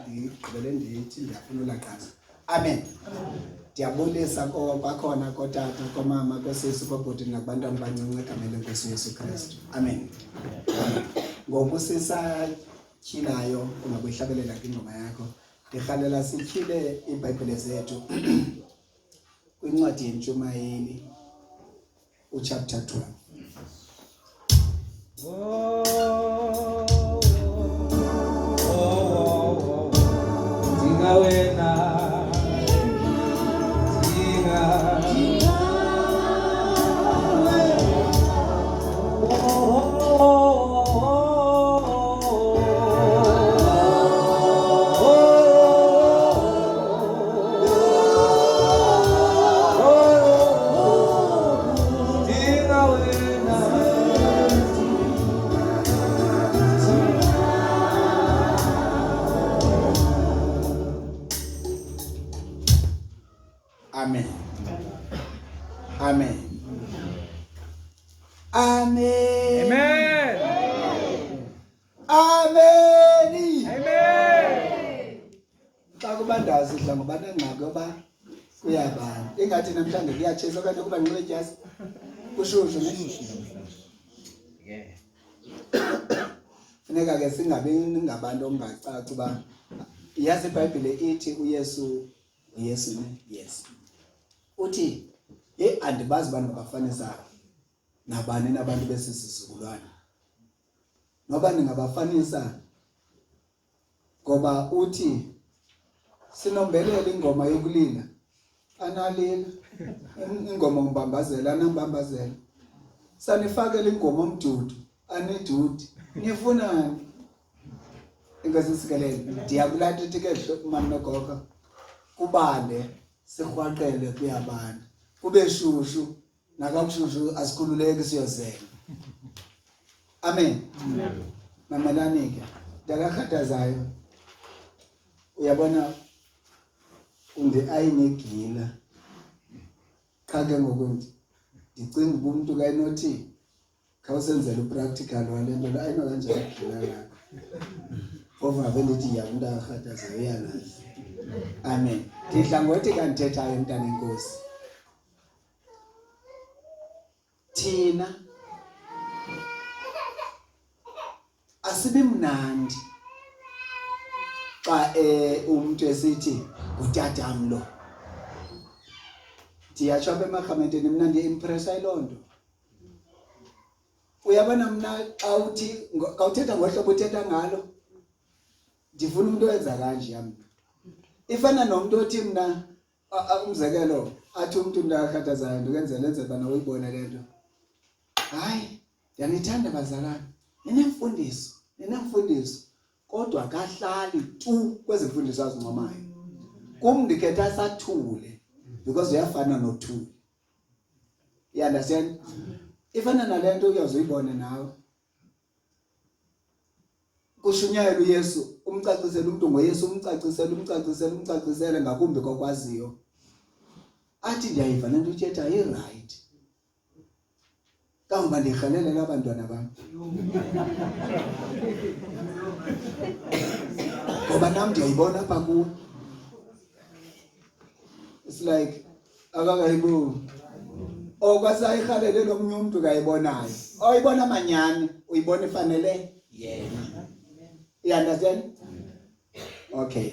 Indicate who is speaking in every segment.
Speaker 1: ndigqibele ndithi ndiyafuna ulaqaza. Amen. Ndiyabulisa kwakhona kotata, komama, kosisi, kobhuti nakubantwana abancinci egameni leNkosi uYesu Kristu. Amen. Ngoku sisatyhilayo ungabuyihlabelela kwingoma yakho. Ndirhalela sityhile iiBhayibhile zethu kwincwadi yeNtshumayeli uchapter 12.
Speaker 2: Oh, oh, oh, Dinga wena, dinga. Oh, oh, oh, oh, dinga wena.
Speaker 1: Amen. Amen. Amen.
Speaker 2: Amen.
Speaker 1: Amen.
Speaker 2: Amen.
Speaker 1: Xa kubandayo sidla ngoba nengxaki yoba kuyabanda. Ingathi namhlanje kuyatshisa okanye kuba nxibe idyasi. Kushushu ne?
Speaker 2: Yeah.
Speaker 1: Funeka ke singabi ngabantu okungacaci uba yazi iBhayibhile ithi uYesu uYesu ne? Yes. Uthi ye andibazi abantu bafanisa nabani nabantu besi sizukulwane. Noba ningabafanisa ngoba uthi sinombelela ingoma yokulila analila ingoma umbambazela anambambazela sanifakela ingoma omdudu anidudi nifunani inkosi isikelele ndiyakulanda ithi ke mama nogogo kubande sirhwaqele kuyabanda kube shushu nakakushushu asikhululeki siyozela amen mamelani ke ndakakhathazayo uyabona undi ayinegila qha ke ngoku ndicinga uba umntu kayinothi khawusenzele upractical wale nto lo ayino kanjani igila lakho phofu ngabe ndithi ya umntu akakhathazayo uyalazi amen ndidla ngothi kandithethayo mntana enkosi thina asibi mnandi xa eh umuntu esithi ngutatam lo ndiyatsho apha emarhamenteni mna ndiye-impressa yiloo nto uyabona mna xa uthi xa uthetha ngohlobo uthetha ngalo ndifuna umuntu owenza kanje mna ifana nomntu othi mna umzekelo athi umntu into akhathazayo ndikwenzela enzela uba nawuyibone le nto hayi ndiyanithanda bazalwane ninemfundiso ninemfundiso kodwa kahlali tu kwezi mfundiso azincomayo kum ndikhetha sathule because uyafana nothule you understand ifana nale nto uyaze uyibone nawe kushunyayelwa uYesu umcacisele umuntu ngoYesu umcacisele umcacisele umcacisele ngakumbi kokwaziyo athi ndiyayiva le nto uthetha i-right kangoba ndirhelelela abantwana bam ngoba nam ndiyayibona apha kuwe it's like akakayiboni okwasayirhalele lomnye umntu kayibonayo oyibona manyani uyibona ifanele yena you understand okay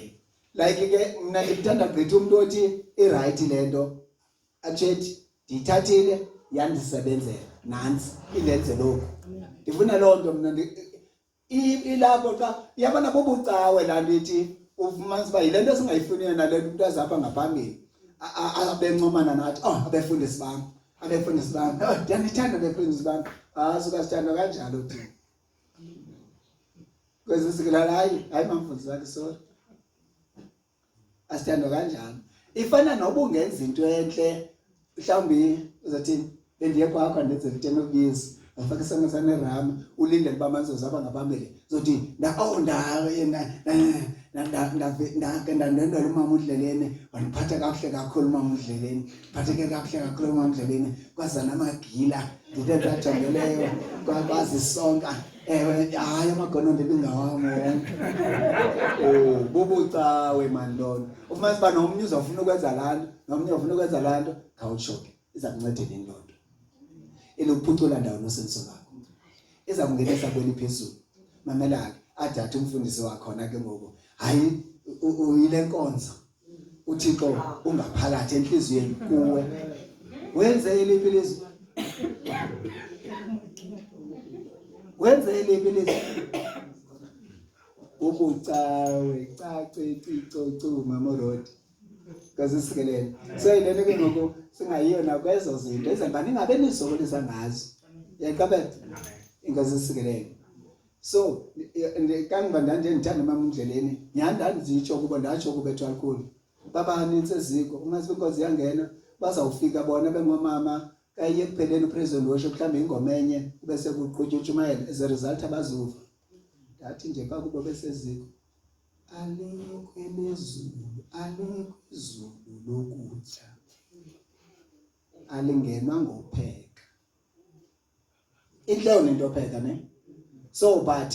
Speaker 1: like ke mna ndikuthanda gqitha umuntu othi i-right le nto atshethi ndiyithathile yandisebenzela nantsi indenze lokhu ndifuna loo nto mna ilapho xa yabona bubucawe laa nto ithi ufumanisa uba yile nto esingayifuniyo nale nto umntu azapha ngaphambili abencomana nathi oh abefundisi bam abefundisi bam oh ndiyanithanda abefundisi bam hayi suka sithandwa kanjalo thina kwezi sikelala hayi hayi mamfundisi wakhe sorry asithandwa kanjalo ifana noba ungenza into entle mhlawumbi uzathini bendiye kwakho ndenzela into enobisi wafaka isonka sanerama ulindele uba amanzi zaba ngabambele zothi oh ndake ndandwendwela umama udleleni wandiphatha kakuhle kakhulu umama udleleni phatheke kakuhle kakhulu umama udleleni kwaza namagila ndithe ndajongeleyo kwazi isonka Ewe, hayi amagonondo ibingawam wonke. Oh, bubucawe mani lona. Ufumanisa uba nomnye uzawufuna ukwenza laa nto, nomnye ufuna ukwenza laa nto, khawutsho ke iza kunceda nini loo nto? Iluphucula ndawo nosindiso lwakho. Iza kungenisa kweli phezulu. Mamela ke, ade athi umfundisi wakhona ke ngoku, hayi uyile nkonzo. uThixo ungaphakathi enhliziyweni kuwe wenze eliphi ilizwi wenze eliphi ilizwi ubucawe cace cicocu mamorodi ngazisikelele so yilento ke ngoku singayiyo nakwezo zinto ezenza ningabe nisokolisa ngazo yaqabela ingazisikelele So kangiba ndandiye ndithanda umama undleleni nyhani ndandizitsho kubo ndatsho kubethwa lukhulu babanintsi eziko uma inkonzo iyangena bazawufika bona bengoomama kayiye ekupheleni upresident worship mhlawumbi ingoma enye kube sekuqhutywa utshumayela as a result abazuva ndathi nje phaa kubo beseziko alikho elezulu alikho izulu lokutya alingenwa ngopheka intle nento pheka ne so but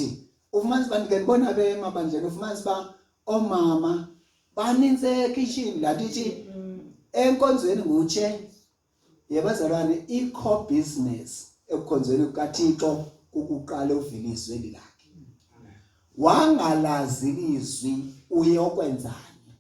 Speaker 1: ufumanisa uba ndike ndibona ke emabandleni ufumanisa uba oomama banintsi ekhishini laa nto ithi enkonzweni ngutshe yebazalwane i-core business ekukhonzweni kukathixo kukuqala uvile izwi eli lakhe wangalazi ilizwi uyokwenzani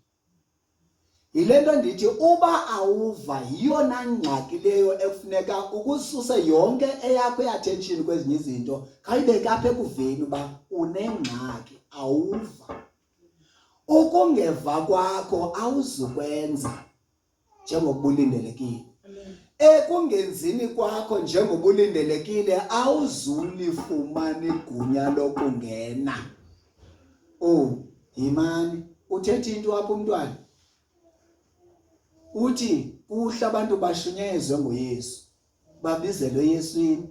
Speaker 1: Yile nto ndithi uba awuva yiyona ngxaki leyo ekufuneka ukususe yonke eyakho i-attention kwezinye izinto khawuyibeke apha ekuveni uba unengxaki awuva. Ukungeva kwakho awuzukwenza njengokuba ulindelekile. Ekungenzini kwakho njengoba ulindelekile awuzulifumana igunya lokungena. Oh, yimani uthetha into apha umntwana. Uthi kuhle abantu bashunyayezwe ngoYesu. Babizelwe eYeswini.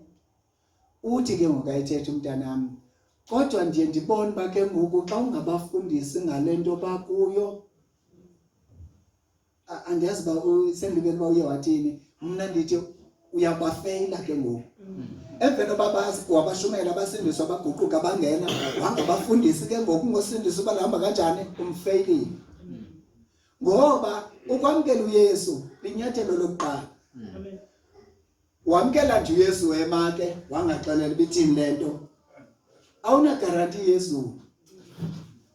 Speaker 1: Uthi ke ngoku ayithetha umntanami. Kodwa ndiye ndibone uba ke ngoku xa ungabafundisi ngale nto bakuyo andiyazi uba sendibeni uba uye wathini mna ndithi uyabafeyila ke ngoku emveni oba wabashumela abasindiswa baguquka bangena wangabafundisi ke ngoku ngosindisa uba lihamba kanjani umfeyilile ngoba ukwamkela uYesu linyathelo lokuqala Wamkela nje uYesu wema ke wangaxelela ibithini le nto. Awunagaranti yezulu.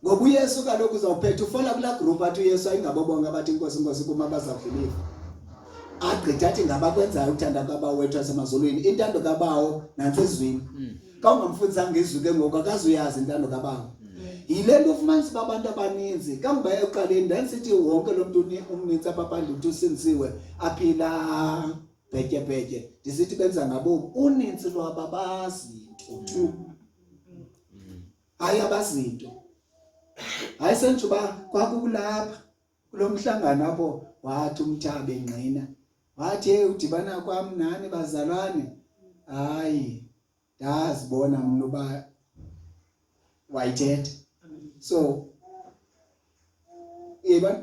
Speaker 1: Ngoba uYesu kaloku uzawuphetha ufola kulaa group athi uYesu ayingabo bonke abathi inkosi inkosi kuma bazawudlilifa. Agqitha athi ngabakwenzayo ukuthanda kaBawo wethu wasemazulwini. Intando kaBawo nantsi ezwini. Xa ungamfundisanga izwi ke ngoku akazuyazi intando kaBawo. Yile nto ufumanisa uba abantu abaninzi kangoba ekuqaleni ndandisithi wonke lo mntu umnintsi apha phandle uthi usindisiwe aphila bhetyebhetye ndisithi benza ngabomi unintsi lwabo abazinto tu hayi abazinto hayi sentsho uba kwakukulapha kulo mhlangano apho wathi umthabe ngqina wathi hey udibana kwam nani bazalwane hayi ndazibona mna uba wayithetha so yeba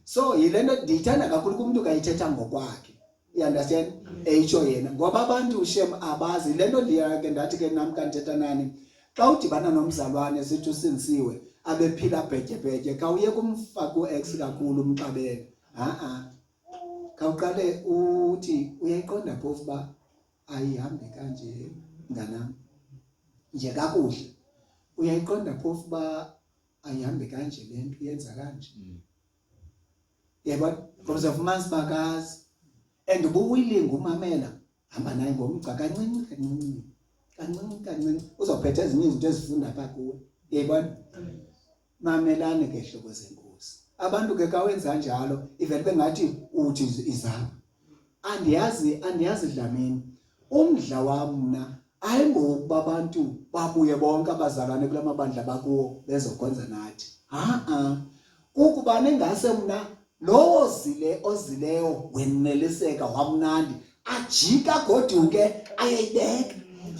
Speaker 1: so yile nto ndiyithanda kakhulu kumntu kayithetha ngokwakhe you understand eyitsho yena ngoba abantu shem abazi le nto ndiyake ndathi ke nam kandithetha nani xa udibana nomzalwane sithi usinsiwe abephila bhetyebhetye khawuye kumfaka u-x kakhulu umxabele ha-a khawuqale uthi uyayiqonda phofu uba ayihambi kanje mnganam nje kakuhle uyayiqonda phofu uba ayihambi kanje le nto uyenza kanje. Yabona ngoba uzafumanisa uba akazi and ubuwilling umamela hamba naye ngomgca kancinci kancinci kancinci kancinci uzawuphetha ezinye izinto ezifunda apha kuwe uyayibona mamelani ke hlobo zenkosi abantu ke kawenza njalo ivele bengathi uthi izapha Andiyazi, andiyazi Dlamini. Umdla wam mna ayingowokuba abantu babuye bonke abazalwane kula mabandla bakuwo bezokhonza nathi. Ha-a. Kukuba ningase mna lowo zile ozileyo weneliseka wamnandi ajika agoduke ayeyibeka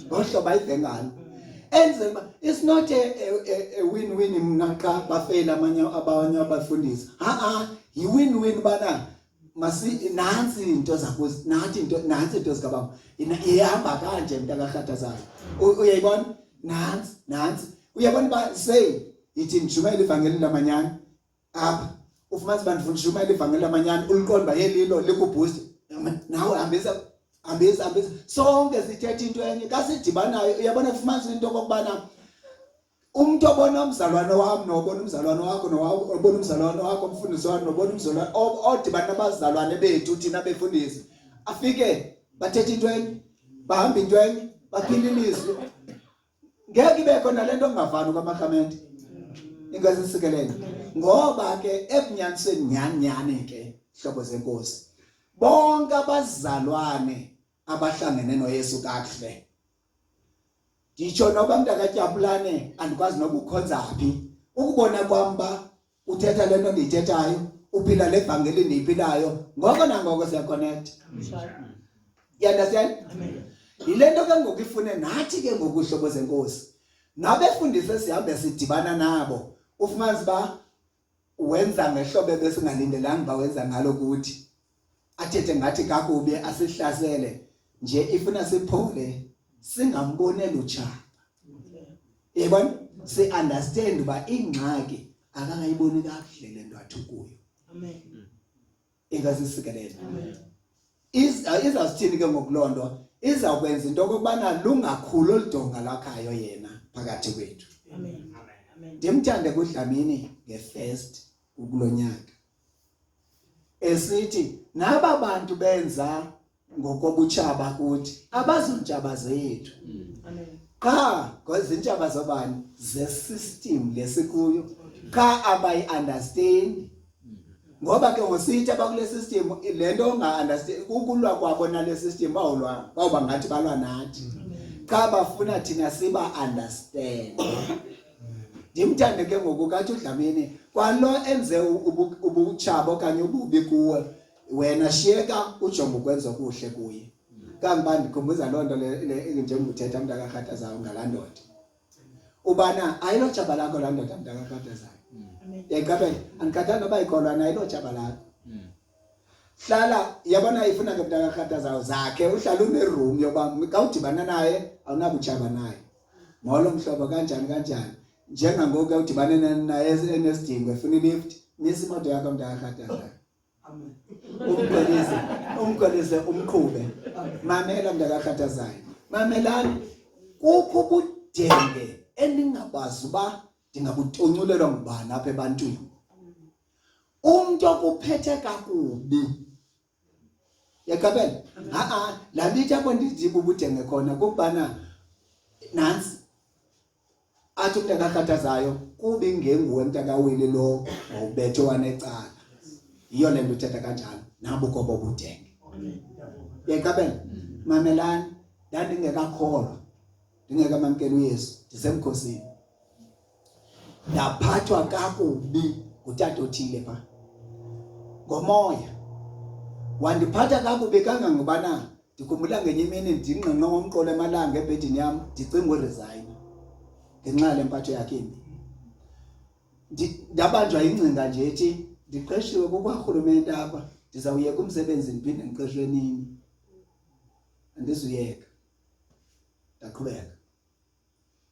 Speaker 1: ngohlobo ayive ngalo enzela uba it's not a win-win mna xa bafeyila amanye abanye abafundisi ha-a yi-win-win ubana masi nantsi into zakuzi nathi into nantsi into zikababa ihamba kanje mntakarhadazayo uyayibona. Nantsi, nantsi. Uyabona uba say ithi ndishumayela ivangeli lamanyani apha. Ufumanisa uba ndifuna ushumayela ivangeli lamanyani, uliqonda uba yelilo likuboost. Nawe hambisa hambisa hambisa. Sonke sithetha into enye. Xa sidibanayo uyabona fumanisa into okokubana Umuntu obona umzalwane wami nobona umzalwane wakho nobona umzalwane wakho umfundisi wami nobona umzalwane odibana nabazalwane bethu thina befundisi afike bathethe into enye bahamba into enye baphila ilizwi ngeke ibe khona lento ongavani kwamarhamente inkosi isikelele ngoba ke ebunyanisweni nyhani nyhani ke hlobo zenkosi bonke abazalwane abahlangene noYesu kakuhle nditsho noba mntakatyapulane andikwazi noba ukhonza phi ukubona kwam uba uthetha le nto ndiyithethayo uphila le vangeli ndiyiphilayo ngoko nangoko siyakonektha you understand yile nto ke ngoku ifune nathi ke ngoku hlobo zenkosi nabefundisi esihambe sidibana nabo ufumanisa uba wenza ngehlobo ebesingalindelanga uba wenza ngalo kuthi athethe ngathi kakubi asihlasele nje ifuna siphole singamboneli utshaba yebona si-understand uba ingxaki akangayiboni kakuhle le nto athi kuyo
Speaker 3: Amen.
Speaker 1: Ingazisikelele. Izawuthini ke ngoku loo nto? Izawukwenza into okokubana lungakhulu olu donga lwakhayo yena phakathi kwethu.
Speaker 3: Amen. Amen.
Speaker 1: Ndimthande kuDlamini nge-first kulo nyaka esithi naba bantu benza ngokobutshaba kuthi abazontshaba zethu.
Speaker 3: Amen.
Speaker 1: Qha ngozintshaba zobani ze-system lesikuyo qha abayi-understand ngoba ke ngosithi abakule system le nto onga-understand ukulwa kwabo nale system bawulwa bawuba ngathi balwa nathi qha bafuna thina siba-understand. Ndimthande ke ngoku kathi uDlamini kwalo enze ubutshaba okanye ububi kuwe wena shiyeka ujonge ukwenza okuhle kuye. Kangoba ndikhumbuza loo nto le njengoba uthetha mntu akakhathazayo ngalaa ndoda ubana ayilo tshaba lakho laa ndoda mntu akakhathazayo. Yayiqaphela andikhathali noba ikholwa na ayilo tshaba lakho. Hlala yabona ifuna ke mntu akakhathazayo zakhe uhlala uneroom yoba xa udibana naye awunabutshaba naye. Molo mhlobo kanjani kanjani njengangoku udibane naye enesidingo efuna ilift misa imoto yakho mntu akakhathazayo. Umkhwelise, umkhwelise umqhube. Mamela mntakakhathazayo. Mamelani kukho ubudenge eningabazi uba ndingabutonculelwa ngubani apha ebantwini. Umntu okuphethe kakubi. Yaqaphela? Ha-a, laa nto ithi apho ndithi bubudenge khona kukubana nantsi athi umntu akakhathazayo kubi ngenguwe mntakawili lo wawubethe wanecala yiyo le nto uthetha kanjalo nabo kobo budenge yayiqaphela mamelani ndandingekakholwa ndingekamamkeli uYesu ndisemkhosini ndaphathwa kakubi ngutata othile pha ngomoya wandiphatha kakubi kangangobana ndikhumbula ngenye imini ndingqengqe ngomqolo emalanga ebhedini yam ndicinga uresign ngenxa yale mpatho yakhe imbi ndabanjwa ingcinga nje ethi ndiqeshiwe kukwarhulumente apha ndizawuyeka umsebenzi ndiphinde ndiqeshwe nini andizuyeka ndaqhubeka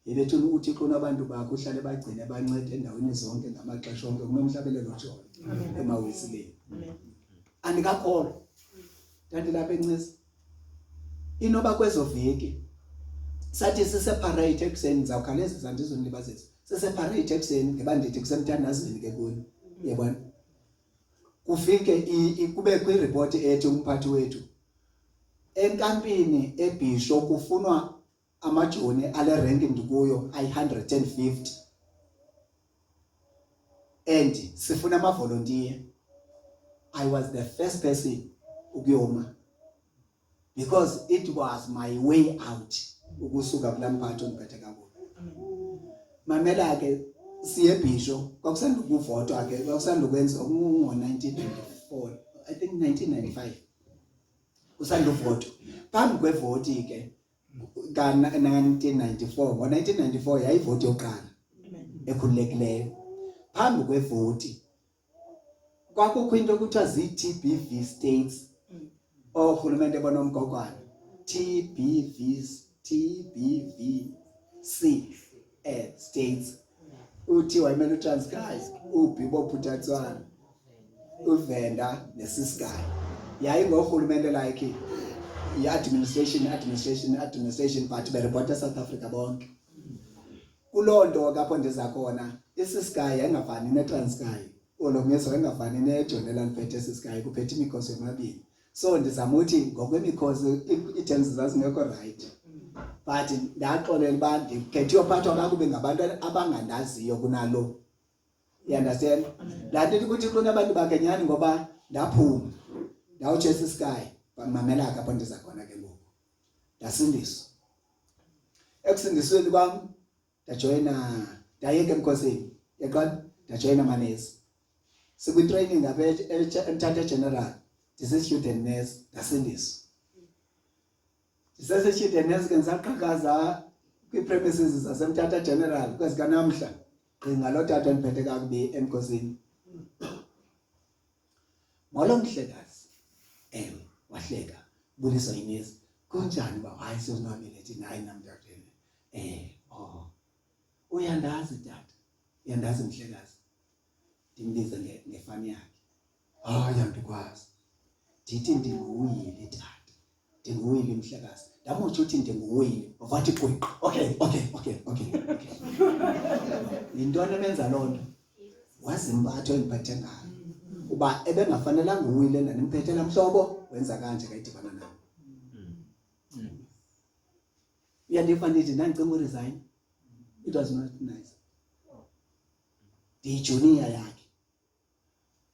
Speaker 1: Yebethuna uThixo unabantu bakhe uhlale bagcine bancede endaweni zonke ngamaxesha onke kunomhlabelelo ojolo emawesileni. Andikakholwa. Ndandilapha eNcisa. Inoba kwezo veki sathi siseparade ekuseni ndizawukhalezisa andizonilibazisa. Siseparade ekuseni ngeba ndithi kusemthandazweni ke kuni. Uyabona? Kufike kubekho iripoti ethi umphathi wethu enkampini eBhisho kufunwa amajoni ale rank ndikuyo ayi-150 and sifuna amavolontiya. I was the first person ukuyoma because it was my way out ukusuka kulaa mphathi ondiphethe kakubi. Mamela ke siye eBhisho kwakusanda ukuvotwa ke kwakusanda ukwenziwa ngo-1994 I think 1995 kusanda uvotwa phambi kwevoti ke ka-1994 ngo-1994 yayivoti yokuqala ekhululekileyo phambi kwevoti kwakukho into ekuthiwa zii-TBV states oorhulumente bonomgogwana TBVs TBV C states uthi wayemele uTranskei uBhi bophuthatswana uVenda neSiskei yayingorhulumente like i-administration administration administration but beripota South Africa bonke kuloo nto ke apho ndiza khona iSiskei yayingafani neTranskei olomyeso yayingafani nejoni elaliphethe eSiskei kuphethe imikhosi yomabini so ndizama uthi ngokwemikhosi ii-terms zazingekho rayithi but ndaxolela uba ndikhethe uyophathwa kakubi ngabantu abangandaziyo kunalo you understand laa nto ukuthi kunabantu bakhe nyhani ngoba ndaphuma ndawutsho esisky bamamela ke apho ndiza khona ke ngoku ndasindiswa ekusindisweni kwam ndajoyina ndayeka emkhosini yaqala ndajoyina amanesi sikwi-training apha emthatha general ndise-student nurse ndasindiswa ndisese-student nurse ke ndisaqhakaza kwii-premises zasemthatha general kwezikanamhla qinga loo tata ndiphethe kakubi emkhosini molo mhlekazi ewe wahleka buliswa yinesi kunjani uba hayi sozonwabile thina hayi nam ndiyakuthenga eh oh uyandazi tata uyandazi mhlekazi ndimbize ngefani yakhe hayi andikwazi ndithi ndinguyile tata ndinguwili mhlekazi ndamutsho uthi ndinguwili wathi gwiqi okay okay okay okay okay yintoni emenza loo nto wazi impatho endiphethe ngayo uba ebengafanelanga uwile ndandimphethe la mhlobo wenza kanje kayidibana nam uyandiva ndithi ndandicinga uresign it was not nice ndiyijuniya yakhe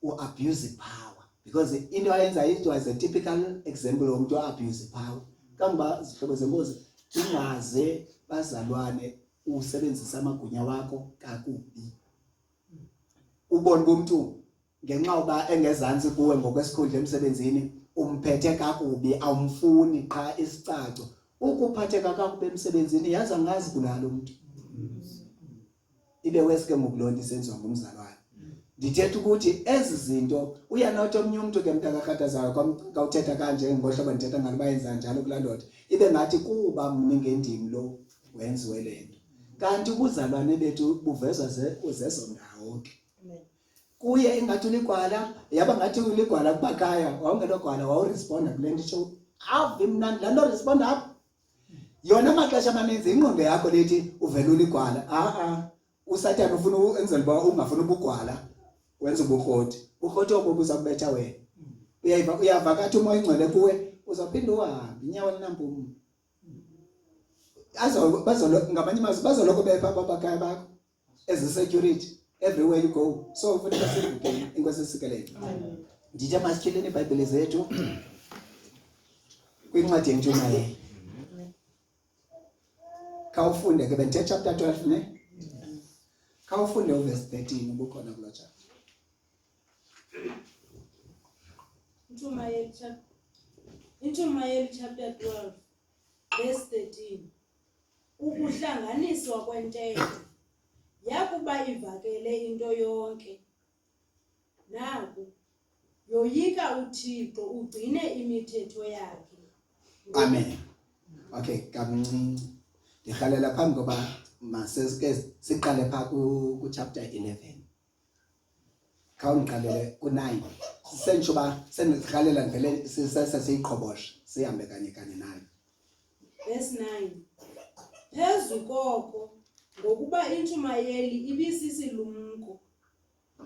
Speaker 1: uabuse power because into ayenza it was a typical example womntu oabuse power kangoba zihlobo zenkosi ungaze bazalwane usebenzise amagunya wakho kakubi ubone bomntu ngenxa uba engezantsi kuwe ngokwesikhundla emsebenzini umphethe kakubi awumfuni qha isicaco ukuphatheka kakubi emsebenzini yazi angazi kulalo mntu ibe wesi ke ngoku loo nto isenziwa ngumzalwane ndithetha ukuthi ezi zinto uyanothi omnye umntu ke mntakakhathazayo kawuthetha kanje ngohlobo ndithetha ngalo bayenza njalo kulaa ndoda ibe ngathi kuba mni ngendim lo wenziwe le nto kanti ubuzalwane bethu buvezwa zezo ndawo ke kuye ingathi uligwala yaba ngathi uligwala kubakhaya wawungelogwala wawuresponda kule nto itsho ave mnandi laa nto responda apho yona amaxesha amaninzi ingqondo yakho lethi uvela uligwala a-a usathane ufuna enzela uba ungafuni ubugwala wenza ubukroti bukroti obo buza kubetha wena uyayiva uyava kathi umoya ingcwele kuwe uzawuphinda uhambe inyawo linampumlo bazolo ngamanye amazwi bazoloko bepha ababakhaya bakho as a security everywhere you go so funeka sivuke inkosi esikelele ndithe masityhileni iibhayibhile zethu kwincwadi yentshumayelo khawufunde ke bendithe chapter 12 ne khawufunde uvesi 13 ubukhona kuloo chapter
Speaker 3: Intshumayeli chapter 12 verse 13 Ukuhlanganiswa kwentetho yakuba ivakele into yonke. Naku, yoyika uThixo ugcine imithetho yakhe.
Speaker 1: Amen. Okay, kamncinci. Ndirhalela phambi koba masesike siqale pha ku chapter 11. Khawundiqalele ku-9. Sentsho uba sendirhalela ndivele sesiyiqhoboshe sihambe kanye kanye nayo.
Speaker 3: Verse 9. Phezu koko, ngokuba intshumayeli ibisisilumko,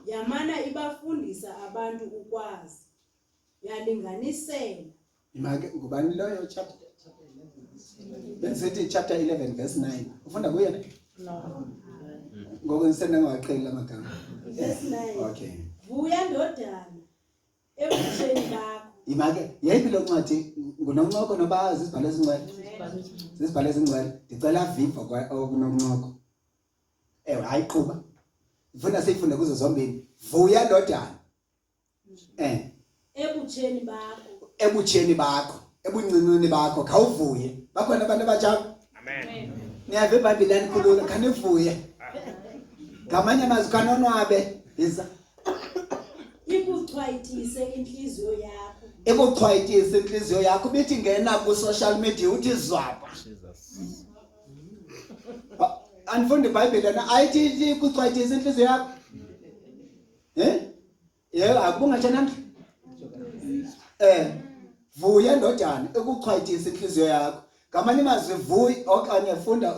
Speaker 3: yamana ibafundisa abantu ukwazi, yalinganisela.
Speaker 1: Imake ngubani loyo chapter? Besithi chapter 11 verse 9. Ufunda kuye ne?
Speaker 3: No.
Speaker 1: Ngoku ndisendingawaqheli la magama.
Speaker 3: Verse 9.
Speaker 1: Okay.
Speaker 3: Vuya ndodana ebutsheni bakho.
Speaker 1: Imake yeyiphi lo ncwadi ngunoncoko noba zizibhalo ezingcwele? Zizibhalo ezingcwele. Ndicela viva okunoncoko. Ewe hayi qhuba. Ndifuna siyifunde kuzo zombini. Vuya ndodana. Eh.
Speaker 3: Ebutsheni bakho.
Speaker 1: Ebutsheni bakho, ebuncinini bakho khawuvuye. Bakhona abantu abatsha?
Speaker 4: Amen.
Speaker 1: Niyava iBhayibhile yanikhulula khanivuye. Ngamanye amazwi khanonwabe. Yiza.
Speaker 3: Ikuchwayitise intliziyo yakho.
Speaker 1: Ikuchwayitise intliziyo yakho bithi ngena ku social media uthi zwapha. Andifundi iBhayibhile na ayithi kuchwayitisa intliziyo yakho. Eh? Yebo akubungatsha namhla. Eh vuya ndodana ekuchwayitisa inhliziyo yakho. Ngamanye amazwi vuy okanye funda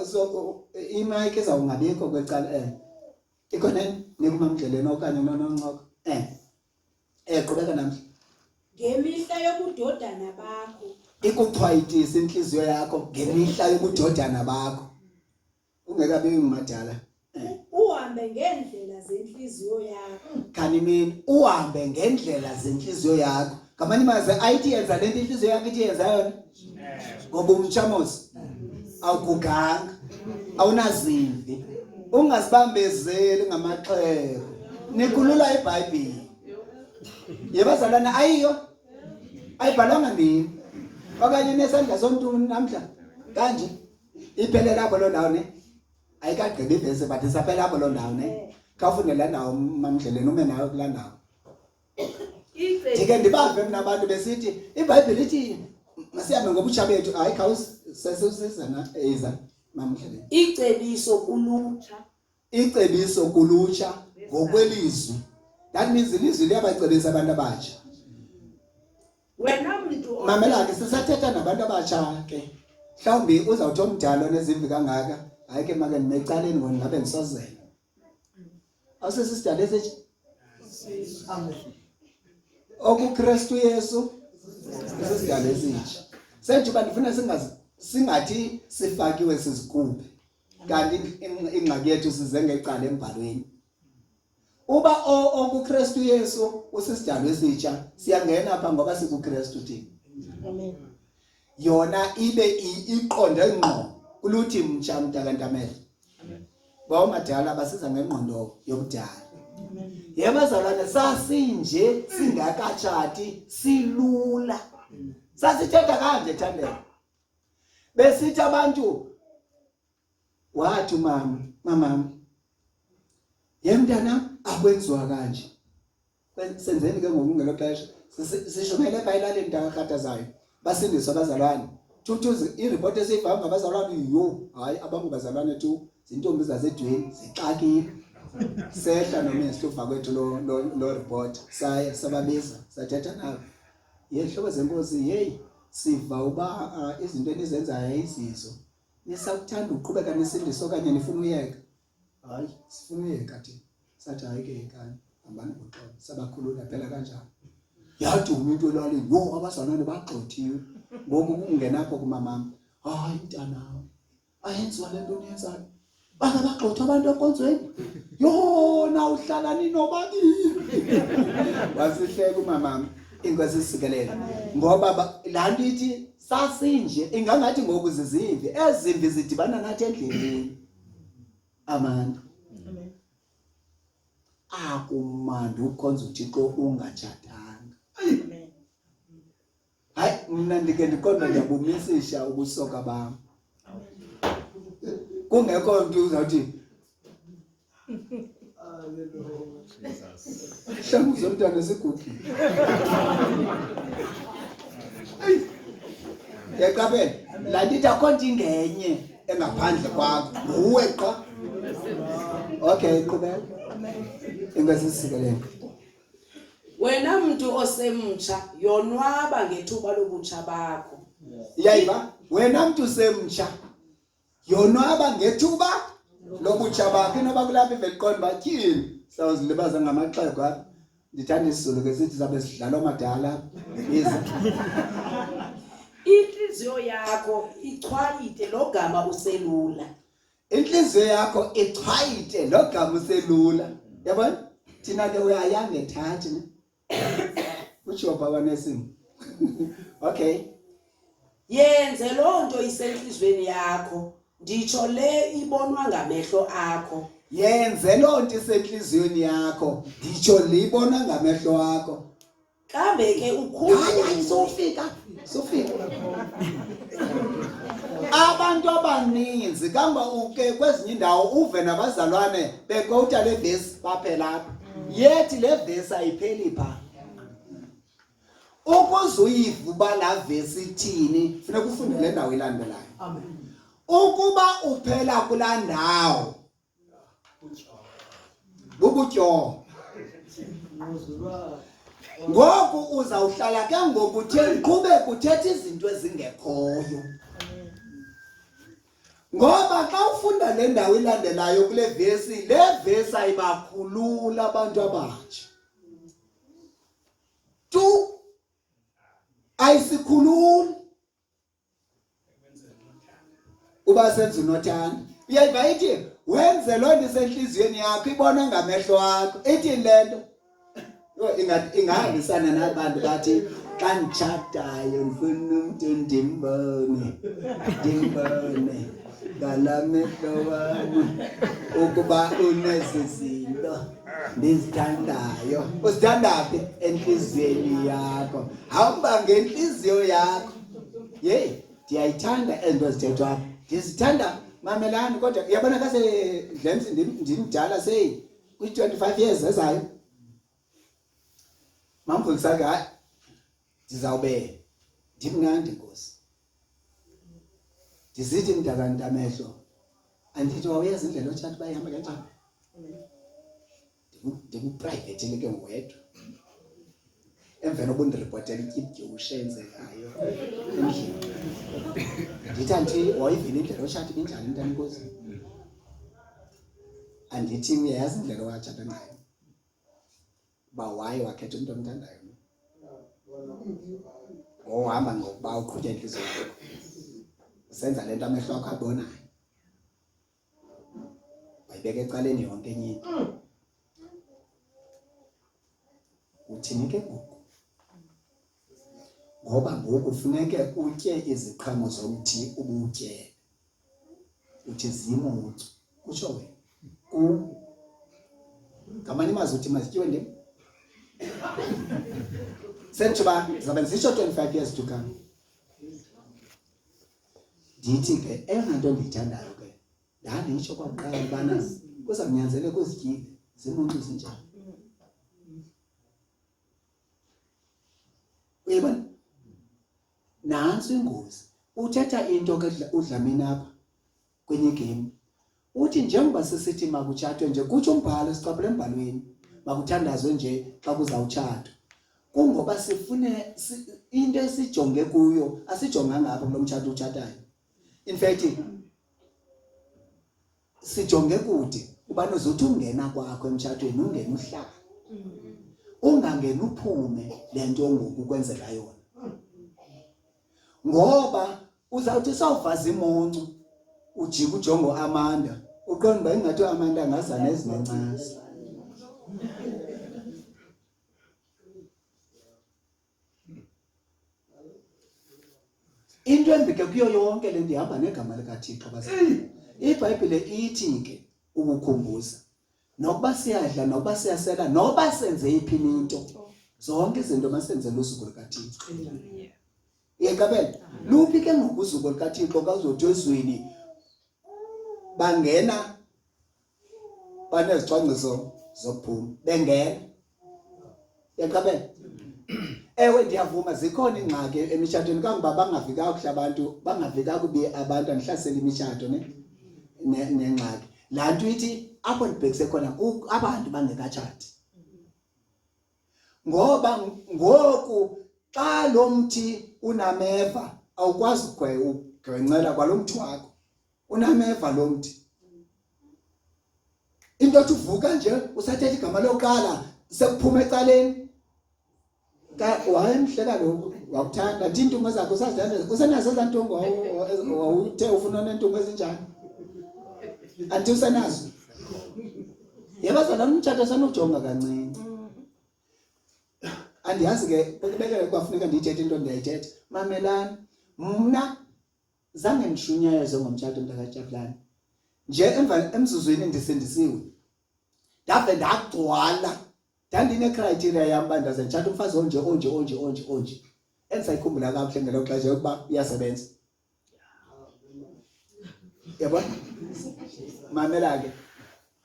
Speaker 1: imayike izawungabikho kwecala eh. Ikhona nikumamdleleni okanye nononcoko. Eh. Eh qhubeka namhla.
Speaker 3: Ngemihla yobudodana bakho.
Speaker 1: Ikuchwayitisa inhliziyo yakho ngemihla yobudodana bakho. Ungekabi ngumadala.
Speaker 3: Eh. Uhambe ngendlela zenhliziyo yakho.
Speaker 1: Khani mina uhambe ngendlela zenhliziyo yakho. Ngamanye amazwi ayithi yenza lento inhliziyo yakho ithi yenza yona. Ngoba umtshamosi awuguganga awunazimvi ungazibambezeli ngamaxhego nikhulula iBhayibheli. Yebazalwane ayiyo ayibhalwanga nini okanye nesandla somntu namhla kanje Iphele lapho loo ndawo ne ayikagqibi ivesi but isaphela apho loo ndawo ne khawufunde laa ndawo mamdleleni ume nayo kulaa ndawo ndike ndibave mna abantu besithi ibhayibhile ithi masihambe ngobutsha bethu hayi khawusesesiza na iza mamdleleni
Speaker 4: Icebiso kulutsha.
Speaker 1: Icebiso kulutsha ngokwelizwi. That means ilizwi liyabacebisa abantu abatsha.
Speaker 4: Wena mntu
Speaker 1: Mamela ke sisathetha nabantu abatsha ke. Mhlawumbi uzawuthi omdala onezimvi kangaka, hayi ke make ndime ecaleni ngoba ndingabe ndisozela. Awusesisidala esitsha?
Speaker 2: Amen.
Speaker 1: OkuKristu Yesu isisidala esitsha. Senje uba ndifuna singazi singathi sifakiwe sizikhuphe. Kanti ingxaki yethu size ngecala embhalweni. Uba okuKristu Yesu usisidalwa esitsha siyangena apha ngoba sikuKristu thina.
Speaker 3: Amen.
Speaker 1: Yona ibe iqonde ngqo kuluthi mtsha mntakantamehlo. Bawumadala basiza ngengqondo yobudala. Yebo bazalwane sasinje singakatshati silula. Sasithetha kanje Thandeka. Besithi abantu wathi umama mamam ye mntana akwenziwa kanje senzeni ke ngoku ngelo xesha sishumayele pha elalini mntakakhathazayo basindiswa abazalwane thuthuzi iripoti esiyibhanga ngabazalwane yho hayi abanye bazalwane tu zintombi zasedweni zixakile sehla nomr uva kwethu lo report saya sababiza sathetha nabo ye hlobo zenkosi yeyi siva uba uh, izinto enizenzayo ayizizo nisakuthanda ukuqhubeka nisindise okanye nifuna uyeka hayi sifuna uyeka thina sathi hayi ke yekani hambani ngoxolo sabakhulula phela kanjalo yaduma into elalini yho abazalwane bagxothiwe ngoku kungenapho kumamam hayi mntanam ayenziwa le nto niyenzayo bake bagxotha abantu enkonzweni yona uhlala ninobabili wasihleka umamam inkosi isikelele ngoba laa nto ithi sasinje ingangathi ngoku zizimvi ezimvi zidibana nathi endleleni abantu akumandi ukhonza uthixo ungatshatanga Hayi mna ndike ndiqonda ndiyabumisisha ubusoka bam. Kungekho nto uzawuthi Hlangu zomntwana zigugile. Yaqaphela, laa nto ithi akho nto ingenye engaphandle kwakho, nguwe qha. Okay, qhubeka. Inkosi isikelele.
Speaker 4: Wena mntu osemtsha, yonwaba ngethuba lobutsha bakho.
Speaker 1: Uyayiva? Wena mntu usemtsha, yonwaba ngethuba lobutsha bakho. Inoba kulapho ivele iqonda uba tyhini, sawuzilibaza ngamaxhego apha. Ndithanda isiZulu ke sithi sabe sidlala omadala. Iza.
Speaker 4: Intliziyo yakho ichwayite logama uselula.
Speaker 1: Inhliziyo yakho ichwayite lo gama uselula. Yabona? Thina ke uyayanga ethathe ne. Utsho baba nesimo. Okay.
Speaker 4: Yenze loo nto isentliziyweni yakho, nditsho le ibonwa ngamehlo akho.
Speaker 1: Yenze loo nto isentliziyweni yakho, nditsho le ibonwa ngamehlo akho.
Speaker 4: Kambe ke
Speaker 1: ukhulu hayi sofika sofika abantu abaninzi kamba uke kwezinye indawo uve nabazalwane bekowuta le vesi baphela apha yethi le vesi ayipheli pha ukuze uyive uba laa vesi ithini funeka ufunde le ndawo ilandelayo
Speaker 2: Amen.
Speaker 1: Ukuba uphela kulaa ndawo bubutyolo. Ngoku uzawuhlala ke ngoku qhube kuthetha izinto ezingekhoyo. Ngoba xa ufunda le ndawo ilandelayo kule vesi, le vesi ayibakhulula abantu abatsha. Tu ayisikhululi. Uba senza unothanda. Uyayiva ithi wenze loo nto isentliziyweni yakho ibonwe ngamehlo akho. Ithini le nto? Ingahambisana nabantu bathi xa nditshatayo ndifuna umntu ndimbone ndimbone ngala mehlo wam ukuba unezi zinto ndizithandayo. Uzithanda phi? Entliziyweni yakho. Hamba ngentliziyo yakho. Yeyi, ndiyayithanda ezi nto zithethwa apha, ndizithanda. Mamelani kodwa, uyabona xa sedlemsi ndimdala seyi kwi-25 years ezayo, mamfundisa ke, hayi, ndizawube ndimnandi nkosi, ndisithi mntaka ntamehlo, andithi wawuyazi indlela otshata uba ihamba kanjani? Ndikuprivate ke ngowedwa emveni obundiripotela ityibdyushe eyenzekayo endlini, ndithi andithi wayivile indlela otshata ibinjani mntana inkosi, andithi uyayazi indlela owatshata ngayo uba waye wakhetha umntu omthandayo ngohamba ngokuba uqhutywa intliziyo yakho usenza le nto amehlo akho abonayo, wayibeka ecaleni yonke enye into. Uthini ke ngoku? Ngoba ngoku funeke utye iziqhamo zomthi ubutyele, uthi zimuncu, kutsho wena kum. Ngamanye amazwi uthi mazityiwe ndim. Senditsho uba ndizawube ndisitsho 25 years to come. Ndithi ke eyona nto ndiyithandayo ke, ndanditsho kwakuqala ubana kuzawunyanzeleka uzityile zimuncu zinjani. Uyayibona? Nantso ingozi. Uthetha into ke uDlamini apha kwenye igame. Uthi njengoba sisithi makutshatwe nje, kutsho umbhalo, sicaphule embhalweni, makuthandazwe nje xa kuzawutshatwa. Kungoba sifune into esijonge kuyo, asijonganga apha kulo mtshato utshatayo. In fact, sijonge kude ubana uzothi ungena kwakho emtshatweni ungene uhlale, ungangeni uphume le nto ngoku kwenzeka yona, ngoba uzawuthi sawuvaza imoncu ujike ujongo Amanda, uqonda uba ingathi uAmanda angazana ezinencasa. Into embi ke kuyo yonke le nto ihamba negama likaThixo bazalwane. IBhayibhile ithi ke ukukhumbuza nokuba siyadla nokuba siyasela noba senze iphi into, zonke izinto masenzele uzuko lukaThixo. Uyaqaphela? Luphi ke ngoku uzuko lukaThixo xa uzothi ezweni bangena banezicwangciso zokuphuma bengena? Uyaqaphela? Ewe, ndiyavuma zikhona iingxaki emitshatweni, kangoba bangavi kakuhle abantu, bangavi kakubi abantu, andihlaseli imitshato ne nengxaki. Laa nto ithi apho ndibhekise khona abantu bangekatshati, ngoba ngoku xa lo mthi unameva awukwazi ukugwencela kwalo mthi wakho unameva lo mthi. Into othi uvuka nje usathetha igama lokuqala sekuphuma ecaleni wayemhle kaloku, wakuthanda nti iintungo zakho usazithanda, usenazo ezaa ntungo wawuthe ufuna neentungo ezinjani, anti usenazo? Yabazalwana, umtshato sanujonga kancinci. Andiyazi ke bekubekele kwafuneka ndiyithethe into ndiyayithetha. Mamelani, mna zange ndishunyayezwe ngomtshato mntakaTyafulane nje, emva emzuzwini ndisindisiwe ndave ndagcwala, ndandine-criteria yam uba ndaze nditshata umfazi onje onje onje onje onje, endisayikhumbula kakuhle ngelo xesha yokuba uyasebenza. Yabona, mamela ke,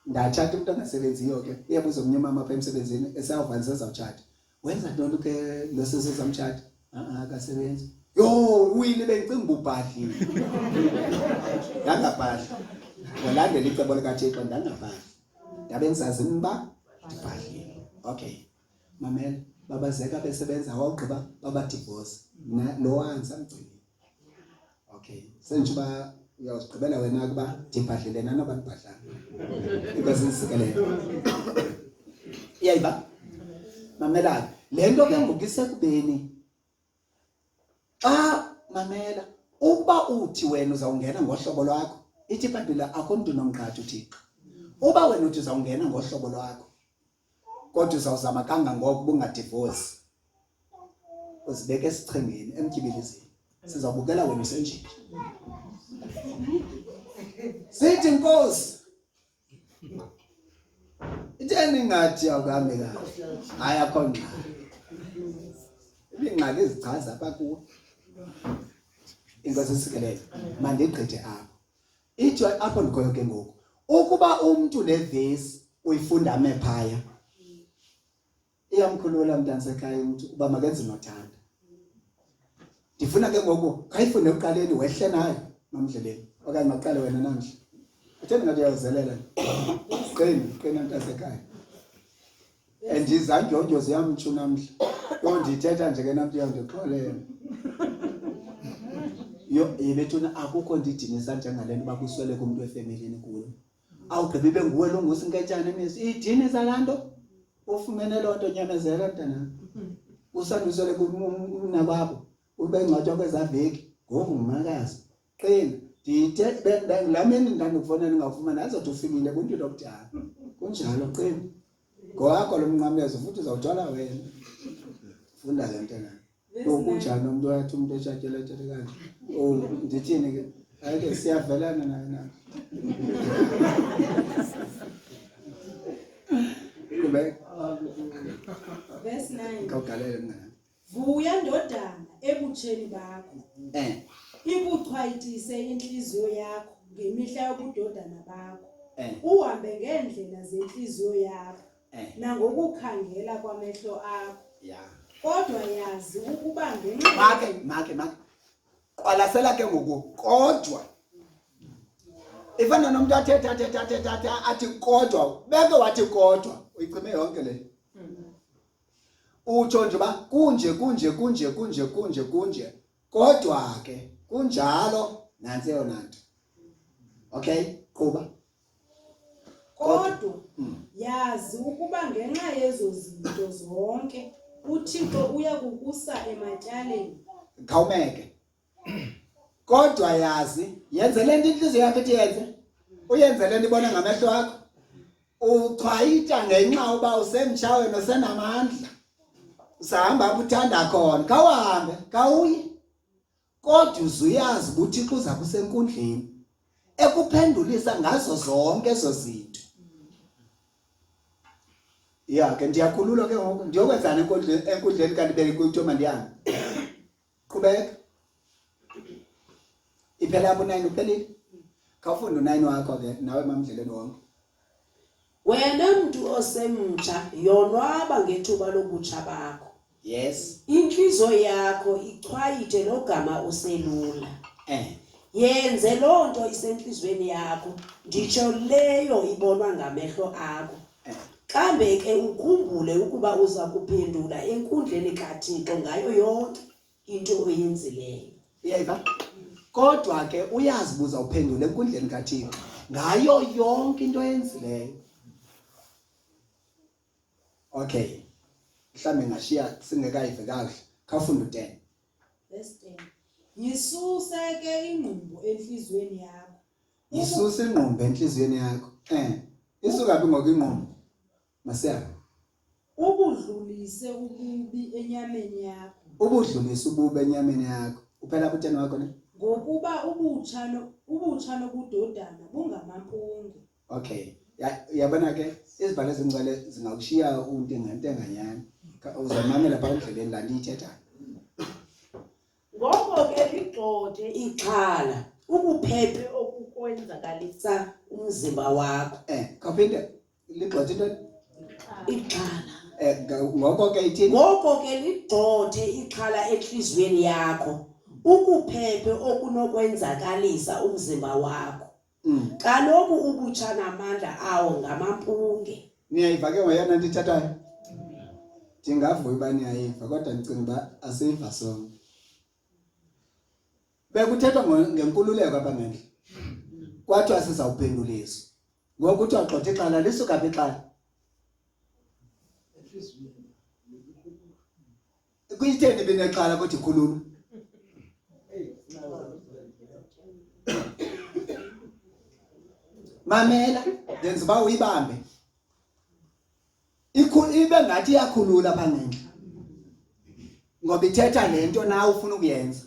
Speaker 1: ndatshata umntu ongasebenziyo ke. Uyabuza omnye umama apha emsebenzini esawuvanisa ezawutshata, wenza ntoni ke lo sisi uzamtshata? A-a, akasebenzi. Yho, uwile bendicinga uba ubhadlile. Ndangabhadla. Ndalandela icebo likaThixo ndangabhadla. Ndabe ndizazi uba ndibhadlile. Okay. Mamela, babazeka besebenza wawugqiba babadivorce. Mna lo andisamgcinile. Okay. Senditsho uba uyawuzigqibela wena ukuba ndibhadlile nanoba ndibhadlanga. Inkosi isikelele. Iyayiba? Mamela, le nto ke ngoku isekubeni xa mamela ukuba uthi wena uzawungena ngohlobo lwakho ithi ibhayibhile akho mntu nomqhatha uthixo uba wena uthi uzawungena ngohlobo lwakho kodwa uzawuzama kangangoko ubungadivosi uzibeke esichengeni emtyibilizini sizawubukela wena usenjini sithi nkosi Itheni ngathi awuhambi kahle? Hayi akho ngxaki. Ibingxaki izichaza apha kuwe. Inkosi isikelele. Mandigqithe apho. Ithi apho ndikhoyo ke ngoku. Ukuba umntu le vesi uyifunda ame phaya. Iyamkhulula mntansekhaya umntu uba makenze nothanda. Ndifuna ke ngoku khayifunde ekuqaleni wehle nayo mamdleleni okanye maqale wena namhla. Utheni ngathi uyawuzelela? Qina, qina mntasekhaya. And izandyondyo ziyamtshu namhla. Yho ndithetha nje ke namhla uyandixolela. Yho yebethuna akukho ndidinisa njengale nto uba kusweleke umntu efemelini kuyo. Awugqiba ibe nguwe lo ngusinketshana emisi. Idinisa laa nto. Ufumene loo nto nyamezela mntanam. Usandusele kumnakwabo ubengcwatywa kwezaa veki ngoku ngumakazi. Qina ndithe laa mini ndandikufowunela ndingawufumani azothi ufikile kwintilo okudala. Kunjalo qina. Ngowakho lo mnqamlezo futhi uzawuthwala wena. Funda ke mntanam. Kunjani umntu athi umntu etshatyela ethethe kanje? Oh ndithini ke? Hayi ke siyavelana naye na. Qhubeka.
Speaker 3: Verse 9.
Speaker 1: Khawugalele mna.
Speaker 3: Vuya ndodana ebutsheni bakho.
Speaker 1: Eh.
Speaker 3: Ikuchwayitise intliziyo yakho ngemihla yobudodana bakho.
Speaker 1: Eh.
Speaker 3: Uhambe ngeendlela zentliziyo yakho.
Speaker 1: Eh.
Speaker 3: Nangokukhangela kwamehlo akho.
Speaker 1: Yeah.
Speaker 3: Kodwa yazi ukuba ngenxa
Speaker 1: Make make make. Qwalasela ke ngoku kodwa ifana nomntu athetha athetha athetha athetha athi kodwa beke wathi kodwa uyicime yonke le. Utsho nje uba kunje kunje kunje kunje kunje kunje kodwa ke kunjalo nantsi eyona nto. Okay, qhuba.
Speaker 3: Kodwa yazi ukuba ngenxa yezo zinto zonke uThixo uya kukusa ematyaleni.
Speaker 1: Khawumeke. Kodwa yazi, yenze le nto intliziyo yakho ithi yenze. Uyenze le nto ibona ngamehlo akho. Uchwayita ngenxa uba usemtsha wena usenamandla. Usahamba apho uthanda khona. Khawuhambe, khawuye. Kodwa uzuyazi uba uThixo uza kusenkundleni ekuphendulisa ngazo zonke ezo zinto. Ya ke ndiyakhululwa ke ngoku ndiyokwenzani enkundleni enkundleni kanti bekuthiwa mandihambe. Qhubeka. Iphela apho u-9 uphelile? Khawufunde u-9 wakho ke nawe mamdleleni wonke.
Speaker 4: Wena mntu osemtsha yonwaba ngethuba lobutsha bakho.
Speaker 1: Yes.
Speaker 4: Intliziyo yakho ichwayite logama uselula.
Speaker 1: Eh.
Speaker 4: Yenze loo nto isentliziyweni yakho, nditsho leyo ibonwa ngamehlo akho.
Speaker 1: Eh.
Speaker 4: Kambe ke ukhumbule ukuba uza kuphendula enkundleni kaThixo ngayo yonke into oyenzileyo.
Speaker 1: Uyayiva? Kodwa ke uyazi uba uzawuphendula enkundleni kaThixo ngayo yonke into oyenzileyo. Okay. Mhlawumbe ngashiya singekayivi kakuhle. Khawufunde u-10.
Speaker 3: Verse 10. Yisuse ke ingqumbo entliziyweni yakho.
Speaker 1: Yisuse ingqumbo entliziyweni yakho. Eh. Isuka phi ngoku ingqumbo? Masiya.
Speaker 3: Ubudlulise ububi enyameni yakho.
Speaker 1: Ubudlulise ububi enyameni yakho. Uphela ku-10 wakho ne?
Speaker 3: Ngokuba ubutsha no ubutsha nobudodana bungamampunge.
Speaker 1: Okay. Uyabona ke izibhalo ezingcwele zingakushiya untengantenganyana. Uzamamela phaa endleleni laa nto iyithethayo.
Speaker 4: Ngoko ke ligxothe ixhala, ukuphephe okukwenzakalisa umzimba wakho.
Speaker 1: Eh, khawuphinde ligxothe into
Speaker 4: Ixhala.
Speaker 1: eh ngoko ke ithini?
Speaker 4: Ngoko ke ligxothe ixhala entliziyweni yakho, Ukuphephe okunokwenzakalisa umzimba wakho. Kaloku ubutsha namandla awo ngamampunge.
Speaker 1: Niyayiva ke ngoyena nto ithethayo? Ndingavuya uba niyayiva kodwa ndicinga uba asiyiva sonke. Bekuthethwa ngenkululeko apha ngentla. Kwathiwa sizawuphenduliswa. Ngoku kuthiwa gxotha ixhala, lisuka phi ixhala? Kuyitheni binexhala kodwa ikhululwa? Mamela, ndenza uba uyibambe. Ibe ngathi iyakhulula apha ngentla. Ngoba ithetha le nto nawe ufuna ukuyenza.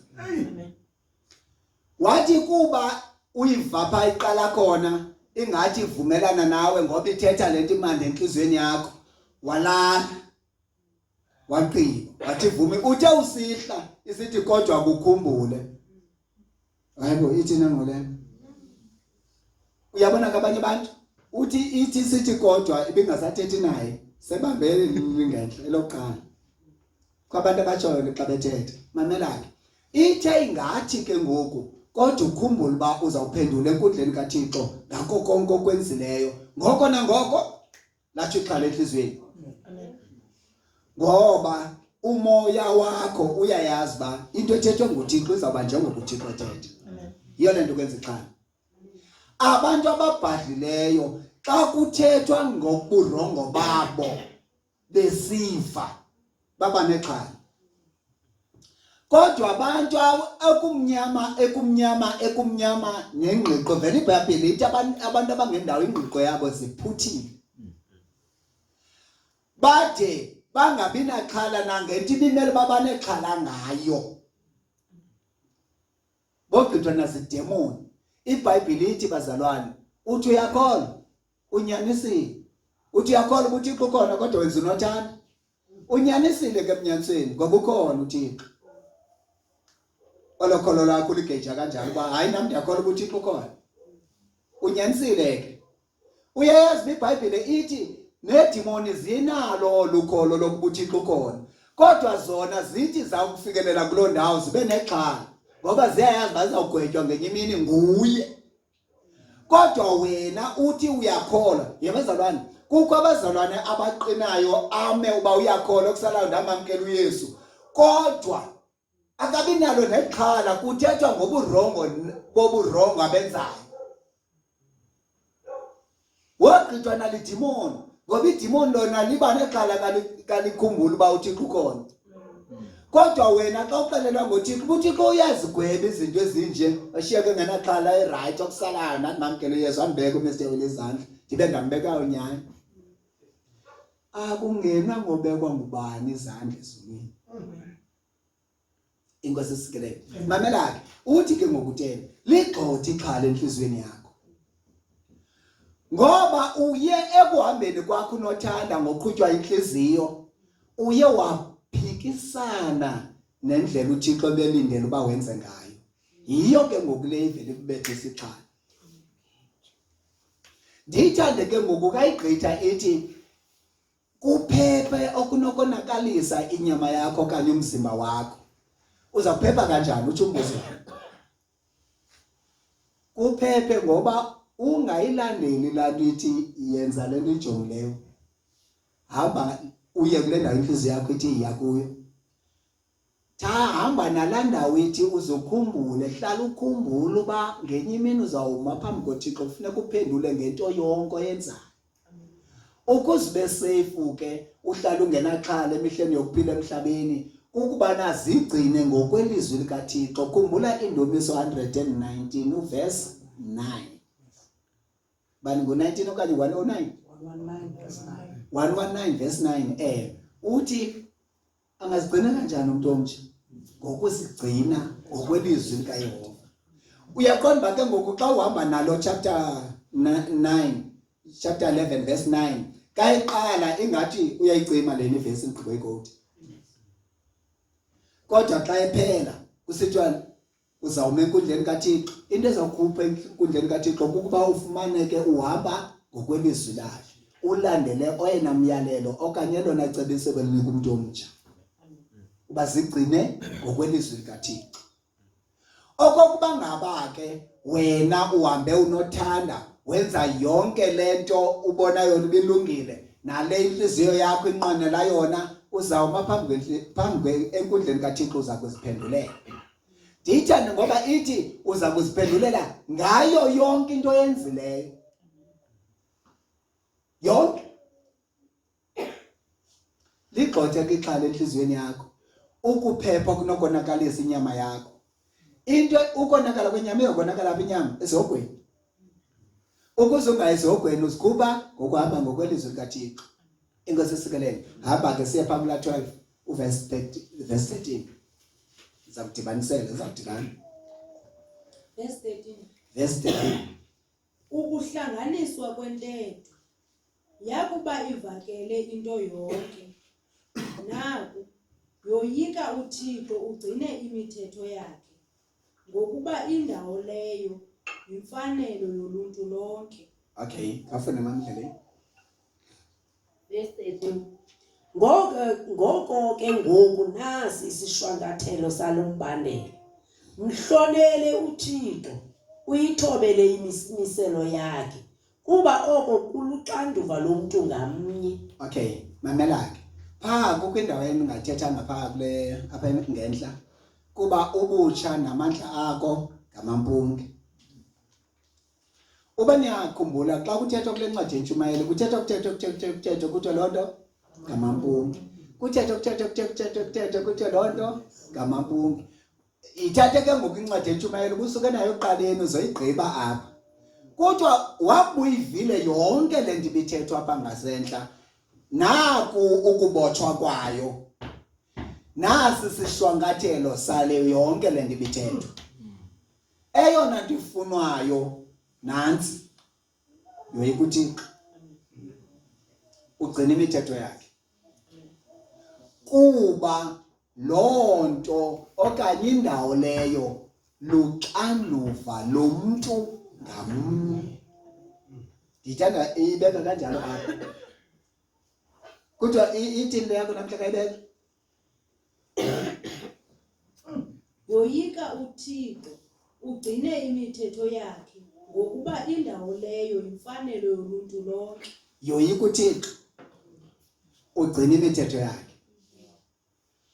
Speaker 1: Wathi kuba uyiva pha iqala khona ingathi ivumelana nawe ngoba ithetha le nto imandi entliziyweni yakho. Walala. Wagqiba wathi vumi uthe usihla isithi kodwa kukhumbule. Hayibo ithi nangole. Uyabona kabanye abantu uthi ithi sithi kodwa ibingasathethi naye sebambele lingenhla elokuqala. Kwabantu abatshoyo xa bethetha mamela ke. Ithe ingathi ke ngoku kodwa ukhumbule uba uzawuphendula enkundleni kaThixo ngako konke okwenzileyo. Ngoko nangoko latsho ixhala entliziyweni ngoba umoya wakho uyayazi uba into ethethwe nguThixo izawuba njengoba uThixo ethetha. Yiyo le nto kwenza ixhala. Abantu ababhadlileyo xa kuthethwa ngoburongo babo besiva baba nexhala. Kodwa abantu ekumnyama ekumnyama ekumnyama nengqiqo vele iBhayibhile ithi abantu abangendawo ingqiqo yabo ziphuthile. Bade bangabi naxhala nangento ibimele uba banexhala ngayo. Bogqithwa nazidemoni. IBhayibhile ithi bazalwane, uthi uyakholwa, unyanisile. Uthi uyakholwa ukuthi uThixo ukhona kodwa wenza unothanda. Unyanisile ke emnyanisweni ngoba ukhona uThixo. Olo kholo lwakho uligeja kanjalo uba hayi nam ndiyakholwa uba uThixo ukhona. Unyanisile ke. Uyayazi iBhayibhile ithi needimoni zinalo olu kholo lokuba uThixo ukhona. Kodwa zona zithi zawukufikelela kuloo ndawo zibe nexhala ngoba ziyayazi uba zizawugwetywa ngenye imini nguye. Kodwa wena uthi uyakholwa. Yebazalwane, kukho abazalwane abaqinayo ame uba uyakholwa kusalayo ndamamkela uYesu. Kodwa akabi nalo nexhala kuthethwa ngoburongo boburongo abenzayo. Wogqithwa nalidimoni ngoba idimoni lona liba nexhala kalikhumbula uba uThixo ukhona. Kodwa wena xa uxelelwa ngoThixo, uThixo uyazigweba izinto ezinje, ashiyeke engenaxhala erayithi okusalayo ndandimamkele uYesu andibeke uMr Wele izandla ndibe ndambekayo nyhani. Akungenwa ngobekwa ngubani izandla ezulwini. Inkosi isikelele. Mamela ke, uthi ke ngokutena ligxothe ixhala enhliziyweni yakho. Ngoba uye ekuhambeni kwakho unothanda ngoqhutywa inhliziyo, uye waphikisana nendlela uThixo ebelindele uba wenze ngayo. Yiyo ke ngoku le ivele ikubethisa ixhala. Ndiyithande ke ngoku kayigqitha ithi Kuphephe okunokonakalisa inyama yakho okanye umzimba wakho. Uza kuphepha kanjani? Utsho umbuzo. Kuphephe ngoba ungayilandeli laa nto ithi yenza le nto ijongileyo. Hamba uye kule ndawo intliziyo yakho ithi yiya kuyo. Cha, hamba nalaa ndawo ithi uzukhumbule, hlala ukhumbula uba ngenye imini uzawuma phambi koThixo kufuneka uphendule ngento yonke oyenzayo. Ukuze ube safe ke uhlale ungenaxhala emihleni yokuphila emhlabeni kukubana zigcine ngokwelizwi likaThixo. Khumbula iNdumiso 119 uverse 9. Bani ngo-19 okanye 109? 119 verse 9 eh uthi Angazigcina kanjani umuntu omtsha? Ngokuzigcina ngokwelizwi likaYehova. Uyaqonda uba ke ngoku xa uhamba nalo chapter 9, chapter 11 verse 9, xa iqala ingathi uyayicima lena ivesi igqibo ikoti. Kodwa xa ephela kusithiwa uzawuma enkundleni kaThixo. Into ezawukhupha enkundleni kaThixo kukuba ufumaneke uhamba ngokwelizwi lakhe, ulandele oyena myalelo okanye elona cebiso belinika umntu omtsha uba zigcine ngokwelizwi likaThixo. Okokuba ngaba ke wena uhambe unothanda wenza yonke lento ubona yona ibilungile nale inhliziyo yakho inqwenela yona uzawuma phambi phambi enkundleni kaThixo uza kuziphendulela. Ndiyithande ngoba ithi uza kuziphendulela ngayo yonke into oyenzileyo. Yonke. Ligxothe ke ixhala enhliziyweni yakho. Ukuphepha kunokonakalisa inyama yakho. Into ukonakala kwenyama iyokonakala apha inyama esihogweni. Ukuze ungayi esihogweni uzikhupha ngokuhamba ngokwelizwi likaThixo. Inkosi esikelele. Hamba ke siye phaa kula 12 uverse 30 verse 13. Ndiza kudibanisela, ndiza kudibana.
Speaker 3: Verse 13.
Speaker 1: Verse 13.
Speaker 3: Ukuhlanganiswa kwentetho Yakuba ivakele into yonke, naku, yoyika uThixo ugcine imithetho yakhe, ngokuba indawo leyo yimfanelo yoluntu lonke.
Speaker 1: Okay, kafune mamdlele.
Speaker 4: Verse 13. Ngoko ngoko ke ngoku nasi isishwankathelo salo mbandela. Mhlonele uThixo, uyithobele imimiselo yakhe, Kuba oko kuluxanduva lomntu ngamnye.
Speaker 1: Okay, mamela ke. Phaa kukho indawo endingathethanga phaa kule apha ngentla. Kuba ubutsha namandla ako ngamampunge. Uba niyakhumbula xa kuthethwa kule ncwadi yentshumayelo kuthethwa kuthethwa kuthethwa kuthethwa kuthiwa loo nto ngamampunge. Kuthethwa kuthethwa kuthethwa kuthethwa kuthethwa kuthiwa loo nto ngamampunge. Ithathe ke ngoku incwadi yentshumayelo kusuke nayo ekuqaleni uzoyigqiba apha. Kodwa wabuyivile yonke le nto ibithethwa apha ngasentla naku ukubotshwa kwayo. Nasi sishwankathelo sale yonke le nto ibithethwa. Eyona nto ifunwayo nantsi yoyika uThixo ugcina imithetho yakhe kuba loo nto okanye indawo leyo luxanduva lomntu ngamnye ndithanda ibeka kanjalo apha kuthiwa ithini le yakho namhla kayibeka
Speaker 3: Yoyika uThixo, ugcine imithetho yakhe, ngokuba indawo leyo yimfanelo yoluntu lonke.
Speaker 1: Yoyika uThixo, ugcine imithetho yakhe,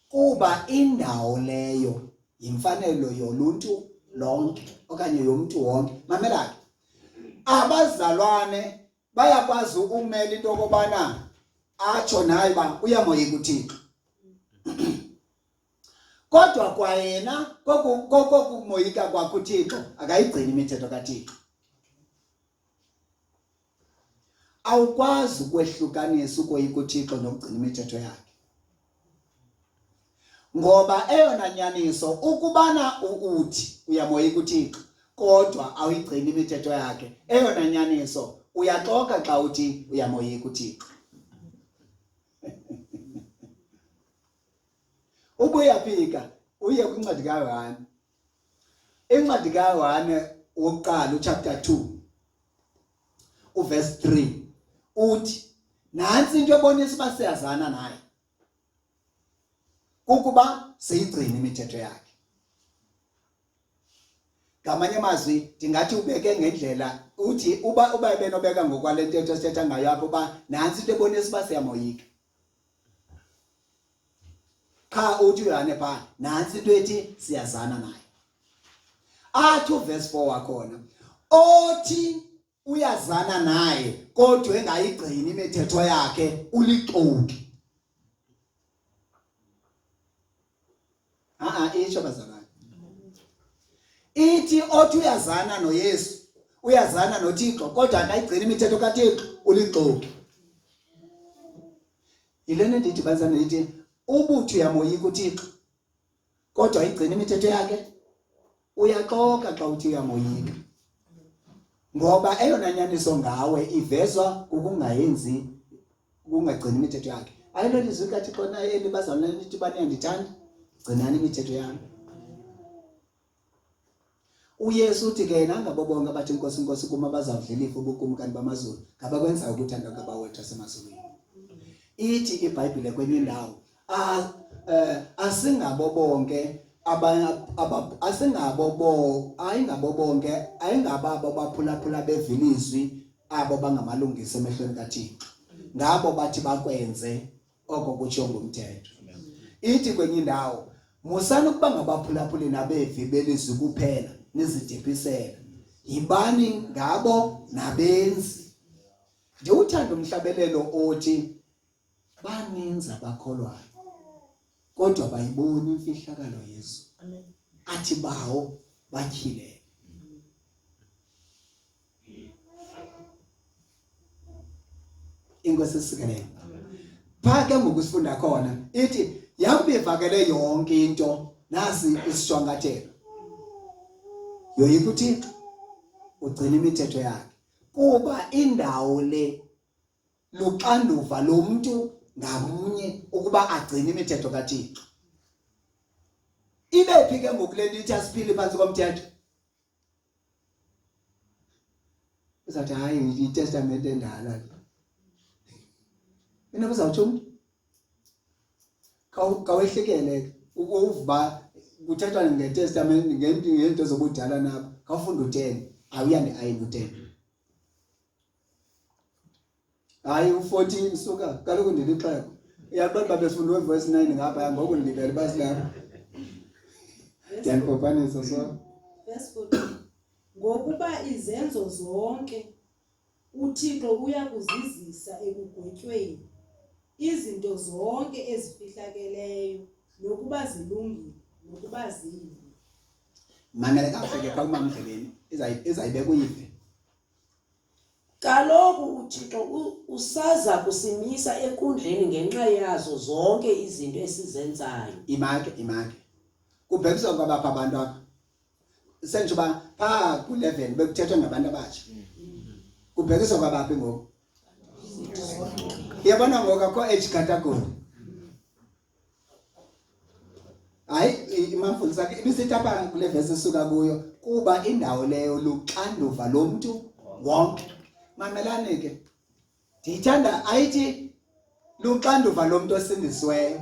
Speaker 1: kuba indawo leyo yimfanelo yoluntu lonke okanye yomntu wonke. Mamela ke, abazalwane bayakwazi ukumela into yokobana atsho naye uba uyamoyika uThixo kodwa kwayena kokumoyika kwakhe uThixo akayigcini imithetho kaThixo awukwazi ukwehlukanisa ukoyika uThixo nokugcina imithetho yakhe ngoba eyona nyaniso ukubana uthi uyamoyika uThixo kodwa awuyigcini imithetho yakhe eyona nyaniso uyaxoka xa uthi uyamoyika uThixo ubuya phika uye kwincwadi kaYohane incwadi kaYohane wokuqala uchapter 2 uverse 3 uthi nantsi into ebonisa uba siyazana naye kukuba siyigcine imithetho yakhe ngamanye amazwi ndingathi ubeke ngendlela uthi uba uba ebenobeka ngokwale ntetho esithetha ngayo apho uba nantsi into ebonisa uba siyamoyika qha uthi uYohane phaa nantsi into ethi siyazana naye athi uverse 4 wakhona othi uyazana naye kodwa engayigcini imithetho yakhe ulixoki a-a itsho bazalwane ithi othi uyazana noYesu uyazana noThixo kodwa akayigcini imithetho kaThixo ulixoki yile nto ndithi bazalwane ndithi ubuthi uyamoyika uThixo kodwa ayigcini imithetho yakhe uyaxoka xa uthi uyamoyika ngoba eyona nyaniso ngawe ivezwa kukungayenzi ukungagcini imithetho yakhe ayilo lizwi likathixo na eli bazalwane nithi uba niyandithanda gcinani imithetho yami uYesu uthi ke yena ngabo bonke abathi inkosi inkosi kuma bazawudla ilifa ubukumkani bamazulu ngabakwenzayo ukuthanda kabawethu asemazulwini ithi iBhayibhile kwenye indawo eh, asingabo bonke Asingabo bo ayingabo bonke ayingababo baphulaphula bevilizwi abo bangamalungisa emehlweni kaThixo ngabo bathi bakwenze oko kutshiwo ngumthetho. Ithi kwenye indawo, musani ukuba ngabaphulaphuli nabevi belizwi kuphela, nizidiphisela. Yibani ngabo nabenzi. Ndiwuthanda umhlabelelo othi baninzi abakholwayo kodwa bayiboni imfihlakalo yeZwi. Athi bawo batyhilele. Inkosi isikelele. Pha ke ngoku sifunda khona ithi yakube ivakele yonke into nasi isishwankathelo. Yoyika uThixo ugcina imithetho yakhe kuba indawo le luxanduva lomntu ngamnye ukuba agcine imithetho kaThixo. Ibe phi ke ngoku le nto ithi asiphili phantsi komthetho? Uzawuthi hayi itestamente endala le. Inoba uzawutsho umntu kawehlikele uva kuthethwa ngetestament ngeento zobudala napha khawufunda u-10 awuyandi ayini u-10 hayi u-14 suka kaloku ndilixeko uyaqonda uba besifunda uverse 9 ngapha ngoku ndilibele uba silapha ndiyandibhobhanisa so
Speaker 3: Verse 14. Ngokuba izenzo zonke uThixo uya kuzizisa ekugwetyweni, izinto zonke ezifihlakeleyo, nokuba zilungile, nokuba zimbi.
Speaker 1: Mamela kakuhle ke phaa kumamndlebeni izayibeka uyive.
Speaker 4: Kaloku uThixo usaza kusimisa enkundleni ngenxa yazo zonke izinto esizenzayo.
Speaker 1: Imake, imake. Kubhekiswa kwabapha abantu apha. Sentsho uba phaa ku-11 bekuthethwa ngabantu abatsha. Kubhekiswa kwabaphi ngoku? Uyabona ngoku akho age category. Hayi imamfundisi akhe ibisithi apha kule vesi esuka kuyo kuba indawo leyo luxanduva lomntu wonke. Mamelani ke. Ndiyithanda ayithi luxanduva lomntu osindisiweyo.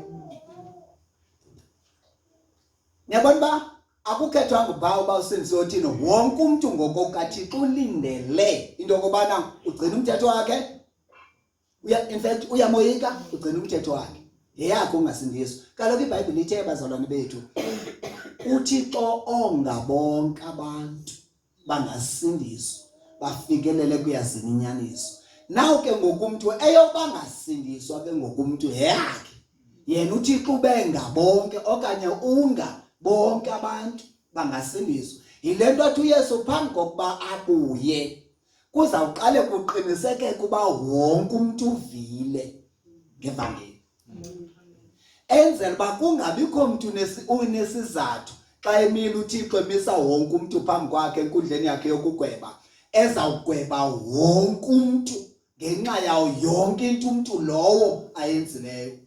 Speaker 1: Niyabona uba akukhethwanga uba uba usindisiwe uthini wonke umntu ngokokaThixo ulindele into yokobana ugcina umthetho wakhe Uya in fact uyamoyika ugcina umthetho wakhe. Yeyakho ungasindiswa. Kaloku iBhayibhile ithe bazalwane bethu uThixo onga bonke abantu bangasindiswa bafikelele kuyazini inyaniso. Naw ke ngoku umntu eyobangasindiswa ke ngoku umntu yeyakhe. Yena uThixo ubenga bonke okanye unga bonke abantu bangasindiswa. Yile nto athi uYesu phambi kokuba abuye kuzawuqale kuqinisekeke uba wonke umntu uvile ngevangeli enzela uba kungabikho mntu unesizathu xa emile uthixo emisa wonke umntu phambi kwakhe enkundleni yakhe yokugweba ezawugweba wonke umntu ngenxa yawo yonke into umntu lowo ayenzileyo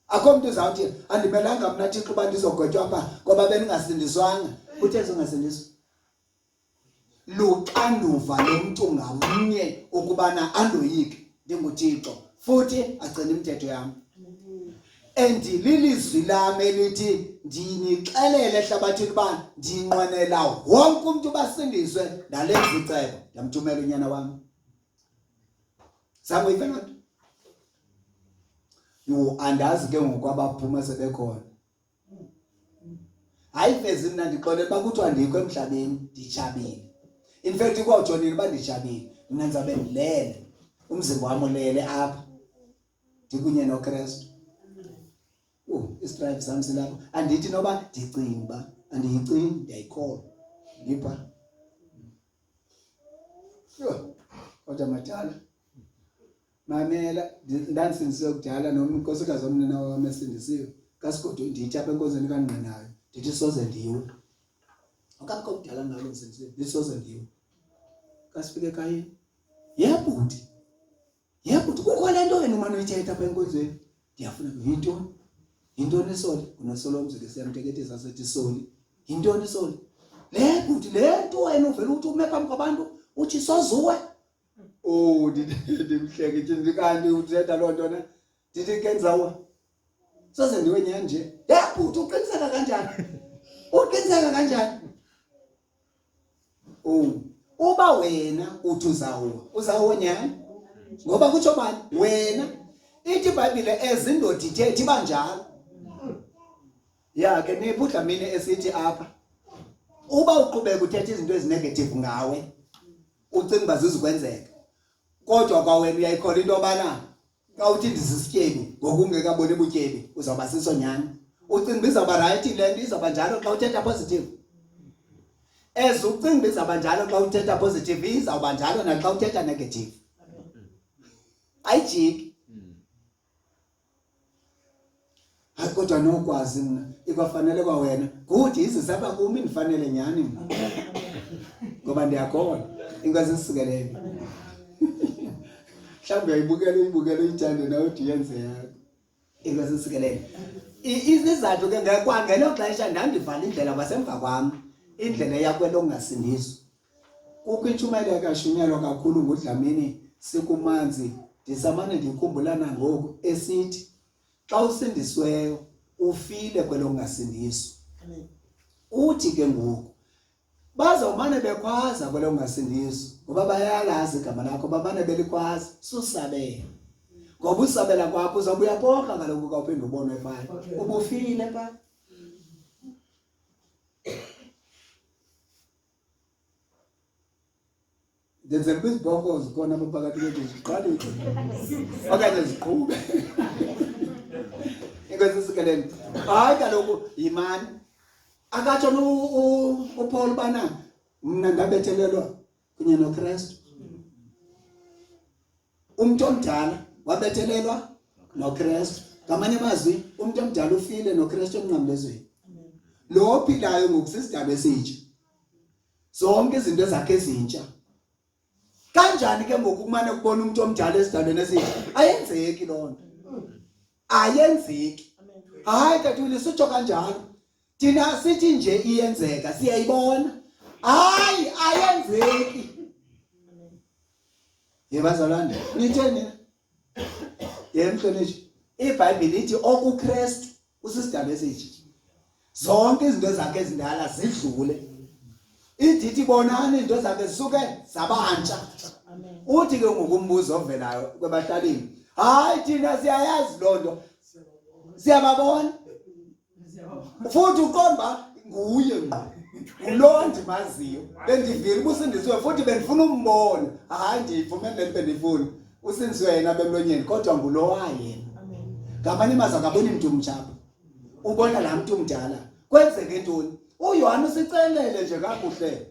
Speaker 1: akho mntu uzawuthi andimelanga mna thixo uba ndizogwetywa apha ngoba bendingasindiswanga uthe zingasindiswa Luxanduva lomntu ngamnye ukubana andoyike ndinguThixo futhi agcine imithetho yam. And lilizwi lam elithi ndinixelele ehlabathini uba ndinqwenela wonke umntu basindiswe ndalenza icebo ndamthumela unyana wam. Zange uyive loo nto? Yho, andazi ke ngoku abaphuma sebekhona. Hayi fezi mna ndixolele uba kuthiwa ndikho emhlabeni nditshabile. In fact kwawutsho nini uba nditshabile mna ndizawube ndilele umzimba wam ulele apha ndikunye noKrestu. Istripe sam silapho andithi noba ndicinga uba andiyicingi ndiyayikholwa ndipha. Yho kodwa madala. Mamela, ndandisindisiwe kudala nomnkosikazi wam nina wam esindisiwe. Kasigodu ndithi apha enkonzweni kangqinayo ndithi soze ndiwe. Okakho kudala ngalo ndisindisiwe ndithi soze ndiwe. Kasifike ekhayeni. Ye bhuti, ye bhuti kukho le nto wena umane uyithetha apha enkonzweni. Ndiyafuna yintoni? Yintoni isoli? Unosolomzi ke siyamteketisa sithi isoli. Yintoni isoli? Le bhuti le nto wena uvele uthi ume phambi kwabantu uthi sozuwe. Oh, ndimhleke ndithi kanti uthetha loo nto ne ndithi ke ndizawuwa. Soze ndiwe nyhani nje. Yabhuti uqiniseka kanjani? Uqiniseka kanjani? Oh, uba wena uthi uzawuwa, uzawuwa nyhani? Ngoba kutsho bani? Wena. Ithi iBhayibhile ezindoda ithethe iba njalo. Ya ke niphi uDlamini esithi apha? Uba uqhubeka uthetha izinto ezinegative ngawe, ucinga uba zizukwenzeka. Kodwa kwawena uyayikholwa into yobana xa uthi ndisisityebi ngokungekaboni butyebi uzawuba siso nyhani. Ucinga uba izawuba rayithi le nto izawuba njalo xa uthetha positive? As ucinga uba izawuba njalo xa uthetha positive, izawuba njalo naxa uthetha negative. Ayijiki. Hayi kodwa nokwazi mna ikwafanele kwawena good izise apha kum indifanele nyhani mna ngoba ndiyakholwa inkosi isisikelele mhlawumbi uyayibukela uyibukela uyithande nawe ude uyenze yakho inkosi isisikelele izizathu ke kwangelo xesha ndandivala indlela kwasemva kwam indlela eya kwelongasindiswa Kukho intshumayelo yakashunyelwa kakhulu nguDlamini sikumanzi ndisamane ndikhumbula nangoku esithi xa usindisweyo ufile kwelokungasindiswa. Uthi ke ngoku bazawumane bekhwaza kwelokungasindiswa ngoba bayalazi igama lakho bamane belikhwaza susabela ngoba usabela kwakho uzawube uyapoqa kaloku kawuphinde ubonwe phaya ubufile phaa. Ndenzela uba izibhoko zikhona apha phakathi kwethu ziqalise okanye ziqhube. Inkosi isikelele. Hayi kaloku yimani. Akatsho uPaul ubana mna ndabethelelwa kunye noKristu. Umntu omdala wabethelelwa noKristu. Ngamanye amazwi umntu omdala ufile noKristu emnqamlezweni. Lo ophilayo ngoku sisidalwa esitsha. Zonke izinto ezakhe ezintsha. Kanjani ke ngoku kumane kubona umuntu omdala esidalweni esitsha? Ayenzeki loo nto. Ayenzeki. Hayi tata ulisitsho kanjalo. Thina sithi nje iyenzeka siyayibona. Hayi ayenzeki. Yebazalwane, nithe nina. Yemhlonishwa. IBhayibheli ithi okuKristu usisidalwa esitsha. Zonke izinto zakhe ezindala zidlule. Idithi bonani izinto zakhe zisuke zabantsha. Uthi ke ngokumbuzo ovelayo kwebahlalini, hayi thina siyayazi loo nto. Siyababona. Futhi uqomba nguye ngqo. Ngulo ndimaziyo. Bendivile ubusindisiwe futhi bendifuna umbona. Hayi ndiyivumele le nto bendiyifuna. Usindisiwe yena bemlonyeni kodwa ngulowa yena. Ngamanye amazwi akaboni mntu mtsha apha. Ubona laa mntu mdala. Kwenzeke ntoni? UYohane usicelele nje kakuhle.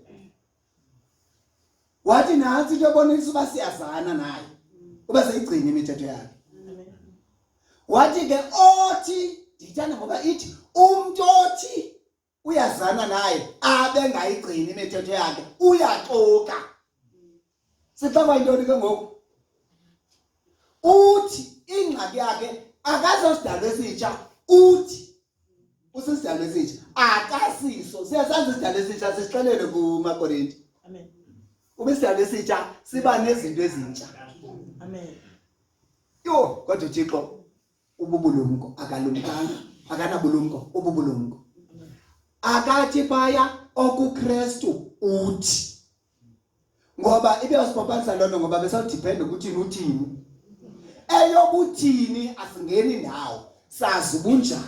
Speaker 1: Wathi nantsi into ebonisa uba siyazana naye. Uba seyigcina imithetho yakhe. Wathi ke othi ndiyithanda ngoba ithi umntu othi uyazana naye abe ngayigcini imithetho yakhe uyaxoka. Sixakwa yintoni ke ngoku? Uthi ingxaki yakhe akazosidalwa esitsha uthi usisidalwa esitsha akasiso. Siyasazi isidalwa esitsha sisixelele kumaKorinti.
Speaker 2: Amen.
Speaker 1: Uba isidalwa esitsha siba nezinto ezintsha.
Speaker 2: Amen.
Speaker 1: Yho, kodwa uThixo ububulumko akalumkanga, akanabulumko, ububulumko. Akathi phaya okuKristu uthi. Ngoba ibe yasibhabhanisa loo nto ngoba besawudiphenda ukuthi uthini. Eyokuthini asingeni ndawo, sazi ubunjani.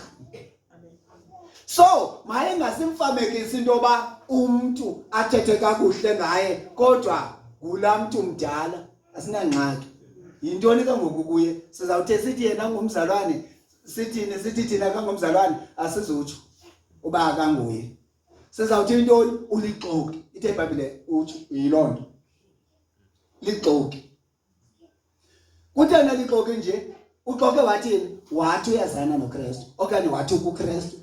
Speaker 1: So mayingasimfamekisi into yoba umntu athethe kakuhle ngaye kodwa ngulaa mntu mdala asinangxaki. Yintoni ke ngoku kuye? Sizawuthe sithi yena ngumzalwane, sithini sithi thina kangumzalwane asizutsho uba akanguye. Sizawuthi intoni? Ulixoki. Ithe iBhayibhile utsho yiloo nto. Lixoki. Kutheni elixoki nje? Uxoke wathini? Wathi uyazana noKristu okanye wathi ukuKristu.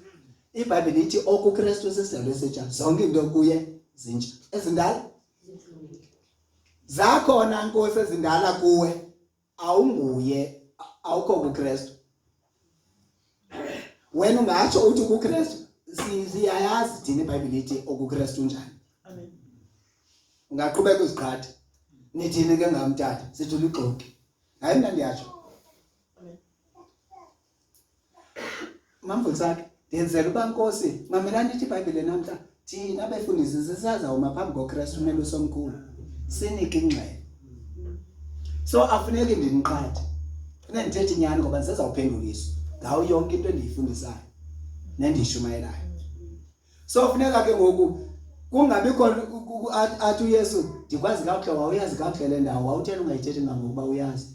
Speaker 1: IBhayibhile ithi okuKristu sisidalwa esitsha, zonke into kuye zintsha. Ezindala zakhona Nkosi ezindala kuwe awunguye awukho kuKristu. Wena ungatsho uthi kuKristu, siyayazi thina iBhayibhile ithi okuKristu unjani.
Speaker 2: Amen.
Speaker 1: Ungaqhubeka uziqhathe. Nithini ke ngamtata? Sithi ulixoki. Hayi mna ndiyatsho. Mamvulisi wakhe ndenzela uba nkosi mamelani ithi ibhayibhile namhla thina befundisi sisazawuma phambi kokristu umelusi omkhulu sinike ingxelo so afuneki ndiniqhathe funeka ndithethe inyani ngoba ndisezawuphenduliswa ngawo yonke into endiyifundisayo nendiyishumayelayo so funeka ke ngoku kungabikho athi uyesu ndikwazi kakuhle wawuyazi kakuhle le ndawo wawutheni ungayithethi ngangokuba uyazi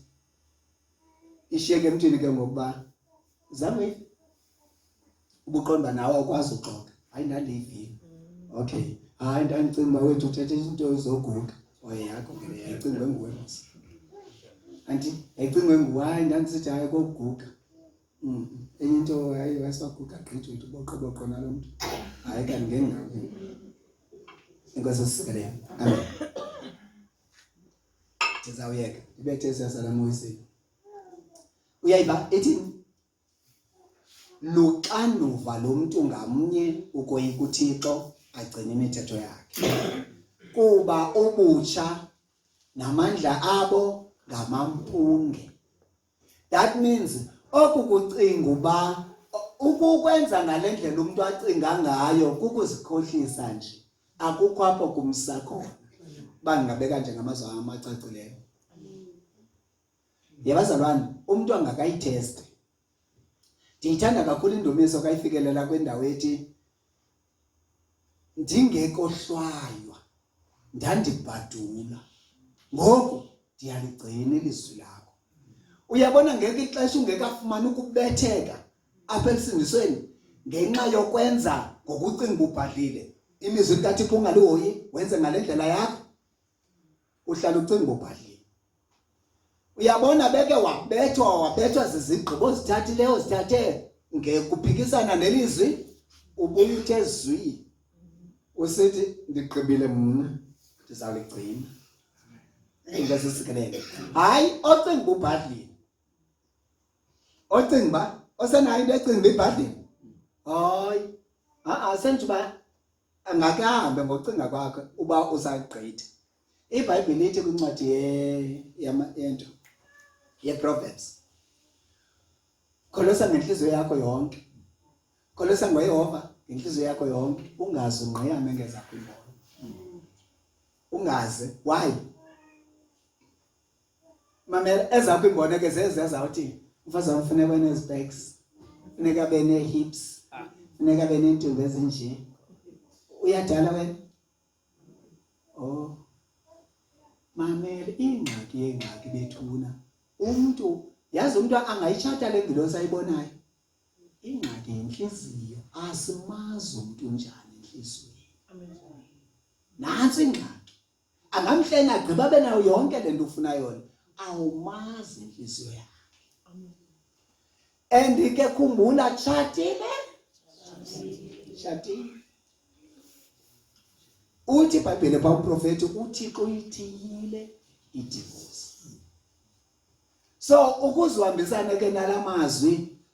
Speaker 1: ishiyeke emntwini ke ngokuba zange ubuqonda nawe awukwazi uxoka hayi ndandiyivile okay hayi ndandicinga uba wethu uthethe into zoguga oye yakho ke leyo yayicingwe nguwe mos anti yayicingwe nguwe hayi ndandisithi hayi kokuguga mm. enye into hayi wayesaguga gqithi wethu boqoboqo nalo mntu hayi kanti ngendawo ke inkosi isikelele amen ndizawuyeka ndibethe siyasalamuyisile uyayiva ithini luxanduva lomntu ngamnye ukoyika uThixo agcine imithetho yakhe kuba ubutsha namandla abo ngamampunge that means oku kucinga uba ukukwenza ngale ndlela umuntu acinga ngayo kukuzikhohlisa nje akukho apho kumsa khona uba ngingabeka nje ngamazwi amacacileyo Yebazalwane, umntu angakayitheste. Ndiyithanda kakhulu indumiso kayifikelela kwindawo ethi ndingekohlwaywa ndandibhadula ngoku ndiyaligcina ilizwi lakho. Uyabona ngeke ixesha ungekafumani ukubetheka apha elusindisweni ngenxa yokwenza ngokucinga ubhadlile ilizwi likaThixo ungalihoyi wenze ngale ndlela yakho uhlala ucinga ubhadlile uyabona beke wabethwa wabethwa zizigqibo ozithathileyo ozithathe ngekuphikisana nelizwi ubuye uthe zwi usithi ndigqibile mna ndizawuligcina into esisikelele hayi ocinga uba ubhadlile ocinga uba osenayo into ecinga uba ibhadlile hayi a-a sentsho uba angake ahambe ngokucinga kwakhe uba usagqitha ibhayibhile ithi kwincwadi yento yeproverbs kholosa ngentliziyo yakho yonke kholosa ngoyehova ngentliziyo yakho yonke ungaze ungqiyame ngezakho imbono ungaze why mamela ezakho imbone ke zezi azawuthi umfazi wam funeka enezi-bags funeka abe nee-hips funeka abe neentumbi ezinje uyadala wena oh mamela ingxaki yeengxaki bethuna umntu yazi umntu angayitshata le ngilosi ayibonayo ingxaki yintliziyo asimazi umntu njani entliziyweni nantsi ingxaki angamhlena agqiba abe nayo yonke le nto ufuna yona awumazi intliziyo yakhe and ke khumbula tshatile tshatile uthi ibhayibhile pha umprofethi uthixo uyithiyile idivosi so ukuze uhambisane ke nala mazwi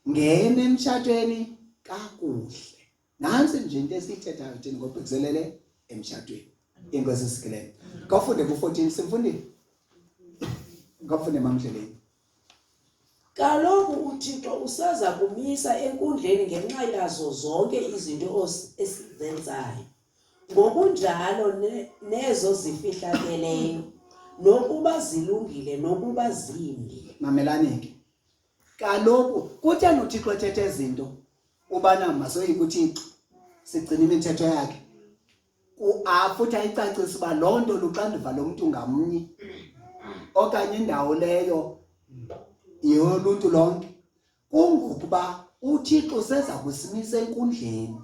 Speaker 1: ngena emtshatweni kakuhle Nantsi nje into esiyithethayo thina ngobhekiselele emtshatweni. Inkosi isikelele. Kawufunde ku-14 simfundile. Kawufunde mamdleleni.
Speaker 4: Kaloku uThixo useza kumisa enkundleni ngenxa yazo zonke izinto esizenzayo, ngokunjalo nezo zifihlakeleyo, nokuba zilungile nokuba zimbi.
Speaker 1: Mamelani ke. Kaloku kutheni uThixo ethetha ezinto ubana masoyike uThixo sigcine imithetho yakhe futhi ayicacise uba loo nto luxanduva lomntu ngamnye okanye indawo leyo yoluntu lonke kungokuba uThixo useza kusimisa enkundleni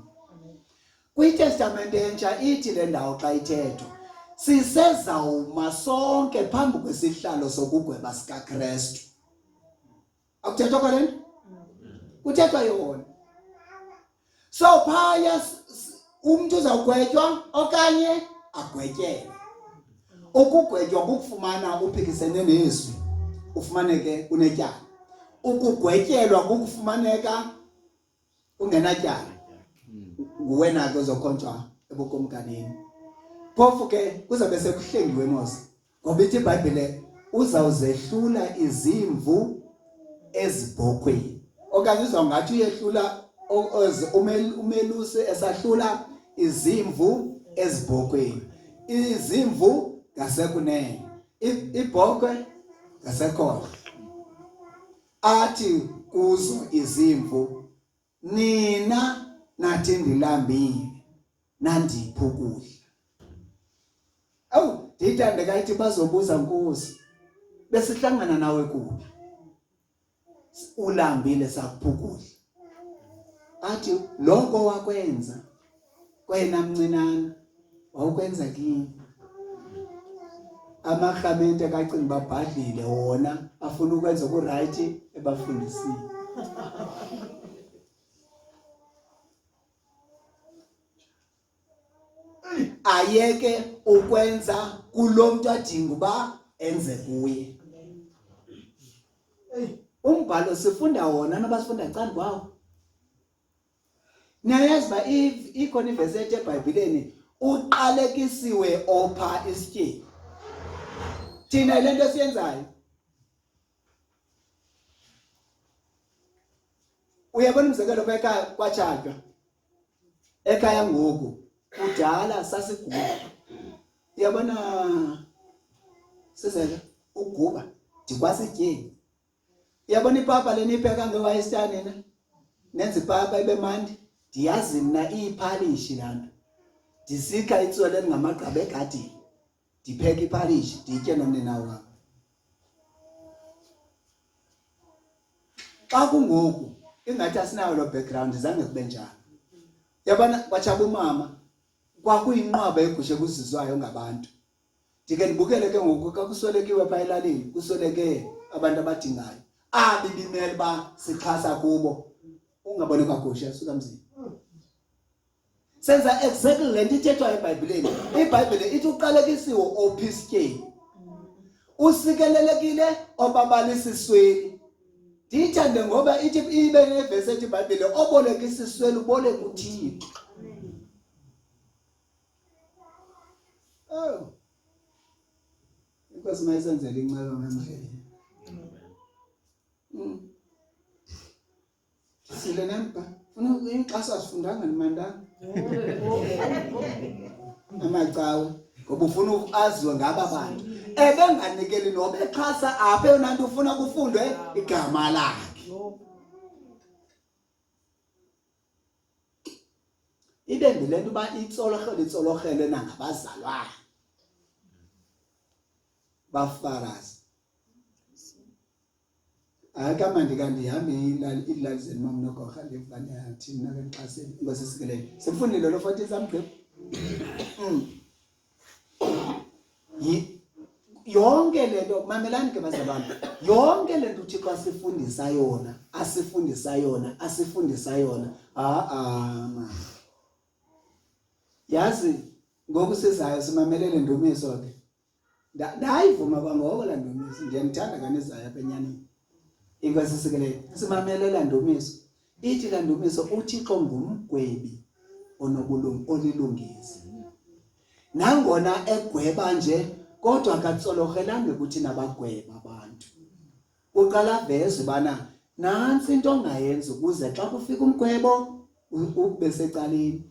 Speaker 1: KwiTestamente entsha ithi le ndawo xa ithethwa sisezawuma sonke phambi kwesihlalo sokugweba sikaKristu. Akuthethwa kwale nto? Kuthethwa yona. So phaya umntu uzawugwetywa okanye agwetyelwe. Ukugwetywa kukufumana uphikisene nezwi, ufumaneke unetyala. Ukugwetyelwa kukufumaneka ungenatyala nguwena ke ozokhonjwa ebukumkanini phofu ke kuzabe sekuhlengiwe mos ngoba ithi ibhayibhile uzawuzehlula izimvu ezibhokhweni okanye uzawungathi uyehlula Umelusi esahlula izimvu ezibhokweni, izimvu ngasekunene, ibhokwe ngasekhohlo. Athi kuzo izimvu, nina nathi ndilambile, nandipha ukudla. Awu, ndiyithande kayithi bazobuza, Nkosi, besihlangana nawe kuphi? Ulambile sakupha ukudla. Athi lokho wakwenza kwena mncinane wawukwenza kimi. Amarhamente kacinga babhadlile wona afuna ukwenza ku-right ebafundisile. Ayeke ukwenza kulo mntu adinga uba enze kuye. Umbhalo sifunda wona noba sifunda cani kwawo. Niyayazi uba ikhona ivesi ethi eBhayibhileni, uqalekisiwe opha isityebi. Thina le nto esiyenzayo, uyabona, umzekelo, pha ekhaya kwatshatywa ekhaya ngoku, kudala sasiguba, uyabona, sizeka uguba ndikwasetyeni. Uyabona ipapa leniyipheka ngewayistar, nina nenza ipapa ibe mandi, ndiyazi mna iyiphalishi laa nto. Ndisikha itswele elingamagqabi egadini, ndipheke iphalishi, nditye nomnina wam. Xa kungoku ingathi asinayo loo background, zange kube njalo. Yabona, kwatshaba umama, kwakuyinqwaba yegusha ekuzizwayo ngabantu. Ndike ndibukele ke ngoku xa kuswelekiwe phaa elalini, kusweleke abantu abadingayo, abi bimele uba sixhasa kubo, ungaboni kwagusha suka mzini. Senza exactly le nto ithethwayo eBhayibhileni. IBhayibhile ithi uqalekisiwe ophistyeni, usikelelekile obabalisa isweli. Ndiyithande ngoba ithi ibe nevesi ethi iBhayibhile, oboleka isisweli uboleka uThixo. Oh, iNkosi mayisenzele inceba ngamandla. Sile nempa. Funa inkxaso, asifundanga nimandanga. Amacawe ngoba ufuna aziwe ngaba bantu. Ebenganikeli noba exhasa apha, eyona nto ufuna kufundwe igama lakhe. Ibe le nto uba itsolorhelo itsolorhelwe nangabazalwane. Bafarazi. Hayi, kamandi kanti ihambe iilali zenu mamnogorha ndivane athi mna ke ndixhaseni. Inkosi isikelele. Simfundile lo 14 samgqiba. Yonke le nto, mamelani ke bazalwane, yonke le nto uThixo asifundisa yona, asifundisa yona, asifundisa yona, ha-a man. Yazi ngoku sizayo simamelele ndumiso ke. Ndayivuma kwangoko laa ndumiso, ndiyandithanda kanizayo apha enyanini. Inkosi isikelele. Simamele laa ndumiso. Ithi laa ndumiso, uThixo ngumgwebi olilungisa. Nangona egweba nje, kodwa akatsolohelanga ukuthi nabagweba abantu. Uqala aveze ubana nantsi into ongayenza ukuze xa kufika umgwebo ube secaleni.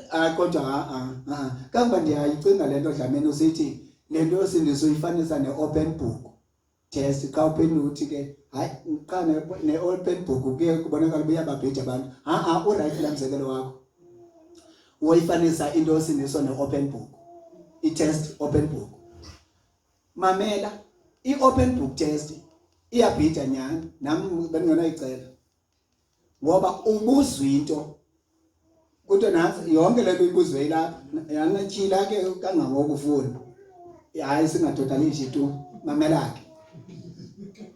Speaker 1: Hayi kodwa ha-a, ha-a. Kangoba ndiyayicinga le nto, Dlamini, usithi le nto yosindiso uyifanisa ne-open book test. Xa uphendula uthi ke hayi, qha ne-open book kuye kubonakala uba uyababhida abantu. Ha-a, urayithi laa mzekelo wakho woyifanisa into yosindiso ne-open book, i-test open book. Mamela, i-open book test iyabhida nyhani, nam bendingenayicela, ngoba ubuzwa into kuthi nantsi yonke le nto ibuzwe ilapha, yanatyhila ke kangangoko ufuna. Hayi, singadodalishi tu. Mamela ke,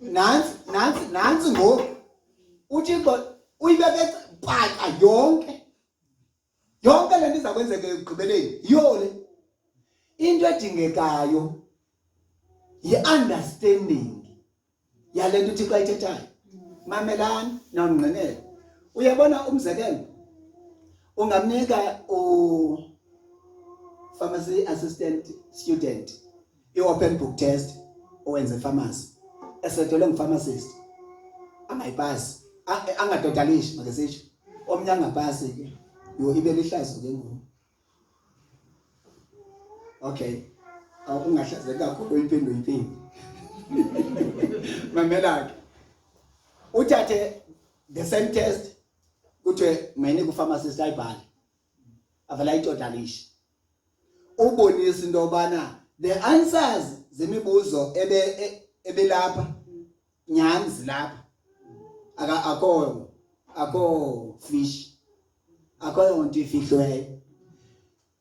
Speaker 1: nantsi, nantsi, nantsi. Ngoku uThixo uyibeke paca yonke, yonke le nto iza kwenzeka ekugqibeleni. Yiyo le into edingekayo, yi-understanding yale nto uThixo ayithethayo. Mamelani nawungqinele. Uyabona, umzekelo, ungamnika u-pharmacy assistant student i-open book test owenze pharmacy, esetelwe ngu-pharmacist, angayipasi. Angatotalishi make sisho. Omnye angapasi ke. Yo ibe lihlazo ke ngoku. Okay. Ungahlazeki kakhulu uyiphinde uyiphinde. Mamela ke. Uthathe the same test kuthiwe mayinike upharmacist ayibhale. Avela ayitotalishe. Ubonisa into yobana the answers zemibuzo ebe e, ebelapha nyhani zilapha. Aka akho akho fish. Akho nto ifihlweyo.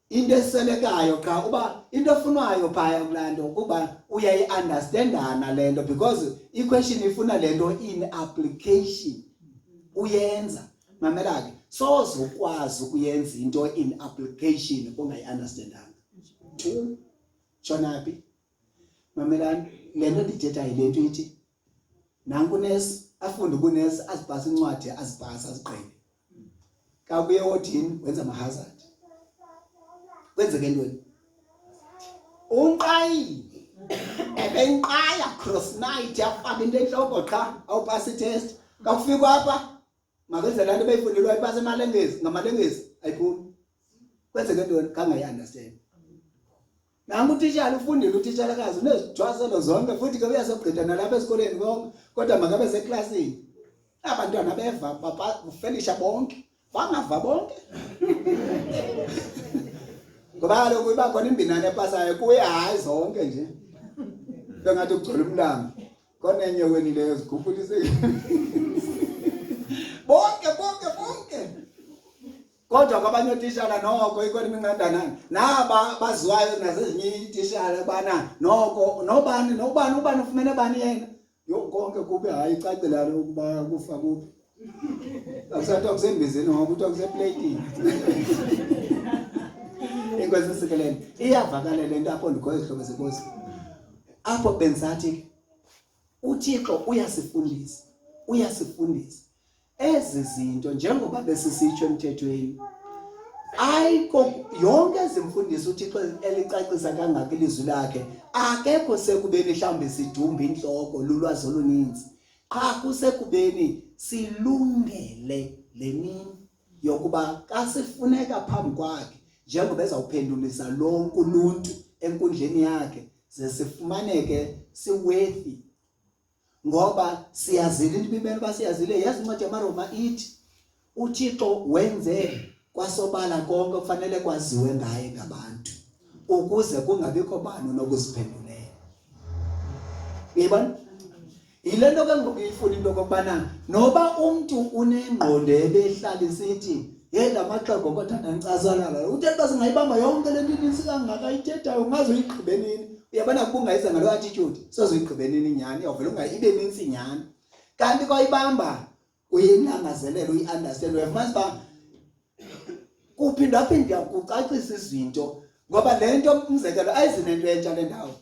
Speaker 1: Into eselekayo qha uba into efunwayo phaya kulaa nto kuba uyayi-understandana le nto because i-question ifuna le nto in application uyenza. Mamela ke, soze ukwazi ukuyenza into in application ungayi-understandanga. Two, tshona phi? Mamelani, le nto ndithethayo le nto ithi nanku unesi afunde ubunesi azipase incwadi azipase azigqibe. Xa kuye wodini wenza amahazard. Kwenzeke ntoni? Unqayile. Ebenqaya cross night yafaka into entloko qha awupasi test. Xa kufikwa apha makenze laa nto beyifundelwa ayipase emalengezi ngamalengezi ayiphumi. Kwenzeke ntoni? Kangayi-understand. Nangu utitshala ufundile utitshalakazi unezithwaselo zonke futhi ke uyasogqitha nalapha esikoleni konke kodwa makabe seklasini. Abantwana beva bafelisha bonke bangava bonke. Ngoba kaloku iba khona imbinane epasayo kuye hayi zonke nje. Bengathi kugcwele umlambo. Khona enye wenileyo zikhuphulise. Bonke bonke bonke. Kodwa kwabanye ootishala noko ikhona iminqandanana naba baziwayo nazezinye iitishala ubana noko nobani nobani ubani ufumene bani yena. Yho konke kube hayi icacile lalo ukuba kufa kuphi. Akusathiwa kusembizeni ngoba kuthiwa kusepleyitini. Inkosi isikelele. Iyavakala le nto apho ndikhoyo zihlobo zenkosi. Apho bendisathi uThixo uyasifundisa, uyasifundisa. Ezi zinto njengoba besisitsho emthethweni ayikho yonke ezimfundiso uThixo elicacisa kangaka ilizwi lakhe akekho sekubeni mhlawumbi sidumbe intloko lulwazi oluninzi qha kusekubeni silungele le mini yokuba xa sifuneka phambi kwakhe njengoba ezawuphendulisa lonke uluntu enkundleni yakhe ze sifumaneke siworthy ngoba siyazile into ibimele uba siyazile. Yazi incwadi yamaRoma ithi uThixo wenze kwasobala konke okufanele kwaziwe ngaye ngabantu ukuze kungabikho bani onokuziphendulela. Uyayibona? Yile nto ke ngoku ifuna into okokubana noba umntu unengqondo ebehlala isithi yeyi la maxhego kodwa ndandicasalala uthe uba singayibamba yonke le nto inintsi kangaka ithethayo ungaze uyigqibe nini. Uyabona kuba ungayiza ngaloo attitude soze uyigqibe nini nyhani, uyawuvele ungayi ibe nintsi nyhani. Kanti kwayibamba uyilangazelela uyi-understand uyafumanisa uba kuphindaphinda kucacisa izinto ngoba le nto umzekelo ayizinento entsha le ndawo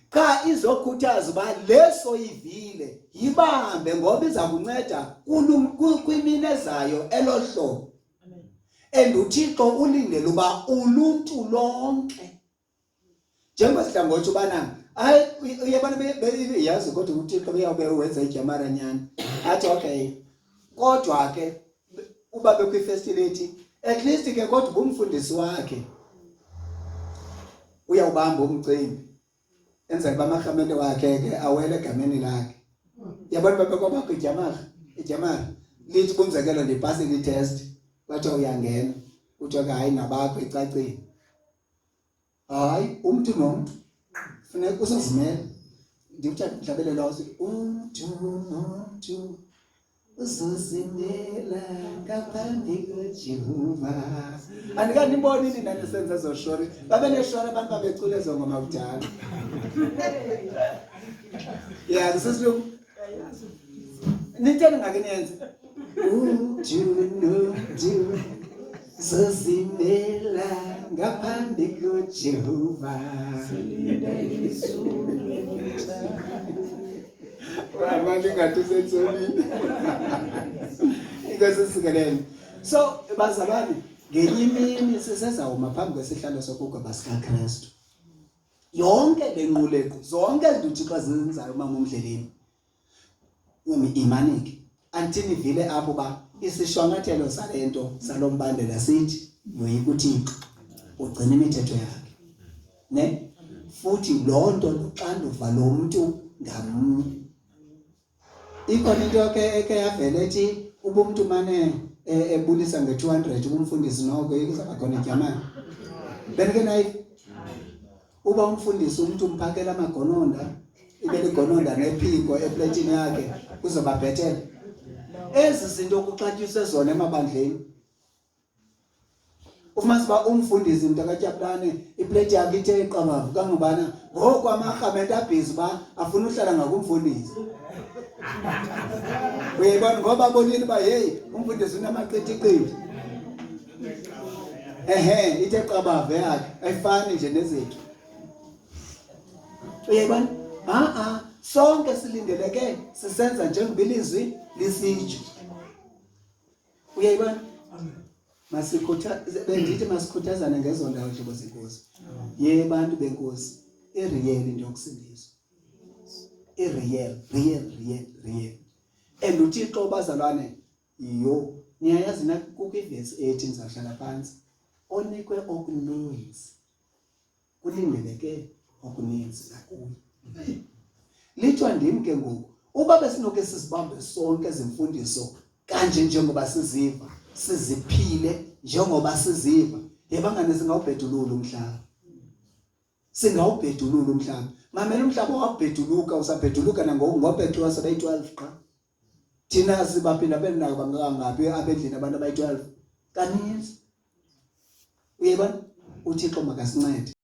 Speaker 1: qha izokhuthaza uba le soyivile yibambe ngoba iza kunceda kwimini ezayo elo hlobo and uThixo ulindele uba uluntu lonke njengoba sidla ngotsho ubana hayi uyabona yazi kodwa uThixo uyawube wenza ijamara nyani athi okay kodwa ke uba bekwifestility at least ke kodwa ubumfundisi wakhe uyawubamba umcimbi enzela uba amarhamente wakhe ke awele egameni lakhe yabona uba bekwabakho ijamara ijamara lithi kumzekelo ndipasile itest kwathiwa uyangena kuthiwa ke hayi nabakho icacile Hayi, umntu nomntu funeka usazimele. Ndiwuthatha umhlabelelo wawo sithi umntu nomntu uzozimela ngaphambi koJehova. Andikaniboni nina nisenza ezo shori. Babe neshori abantu babecula ezo ngoma kudala. Yeah, sisilu. Nitheni ngake niyenze? Umntu nomntu zozimela ngaphambi koJehova. Manje ngathi usentsomini. Inkosi isikelele. So bazalwane ngenye imini sisezawuma phambi kwesihlalo sokugweba sikaKristu. Yonke le nqulequ, zonke izinto uThixo azenzayo uma ngumdleleni. Umi imanike. Andithi nivile apho uba isishwankathelo sale nto salo mbandela sithi yoyika uThixo ugcina imithetho yakhe ne futhi loo nto luxanduva lomntu ngamnye. Ikhona into ke eke yavela ethi uba umntu mane ebulisa nge-200 kumfundisi noko kuzawuba khona idyamane. Benike nayiva? Uba umfundisi umntu umphakela amagononda ibe ligononda nephiko epletini yakhe kuzoba bhetele. Ezi zinto kuxatyiswe zona emabandleni. Ufumanisa uba umfundisi mntakaTyabulane ipleti yakhe ithe qabavu kangobana ngoku amarhamente abhizi uba afuna uhlala ngakumfundisi. Uyayibona ngoba abonile uba heyi umfundisi unamaqithiqithi. Ehe, ithe qabavu yakhe ayifani nje nezethu. Uyayibona? Ha-a, sonke silindeleke sisenza njengoba ilizwi lisitsho. Uyayibona? Masikhutha bendithi masikhuthazane ngezo ndawo hlobo zenkosi. Ye bantu benkosi, iriyeli into yokusindiswa. Iriyel, real, real, real. And uThixo bazalwane yho, niyayazi na kukho ivesi ethi ndizawuhlala phantsi. Onikwe okuninzi kulindeleke okuninzi nakuye. Lithiwa ndim ke ngoku uba besinoke sizibambe sonke ezi mfundiso kanje njengoba siziva siziphile njengoba siziva yebangane singawubhedulula umhlaba singawubhedulula umhlaba mamela umhlaba wabheduluka usabheduluka nangoku ngopetros abayi-12 qha thina sibaphinda benako bangaphi abendlini abantu abayi-12 kaninzi uyebona uthixo makasincede.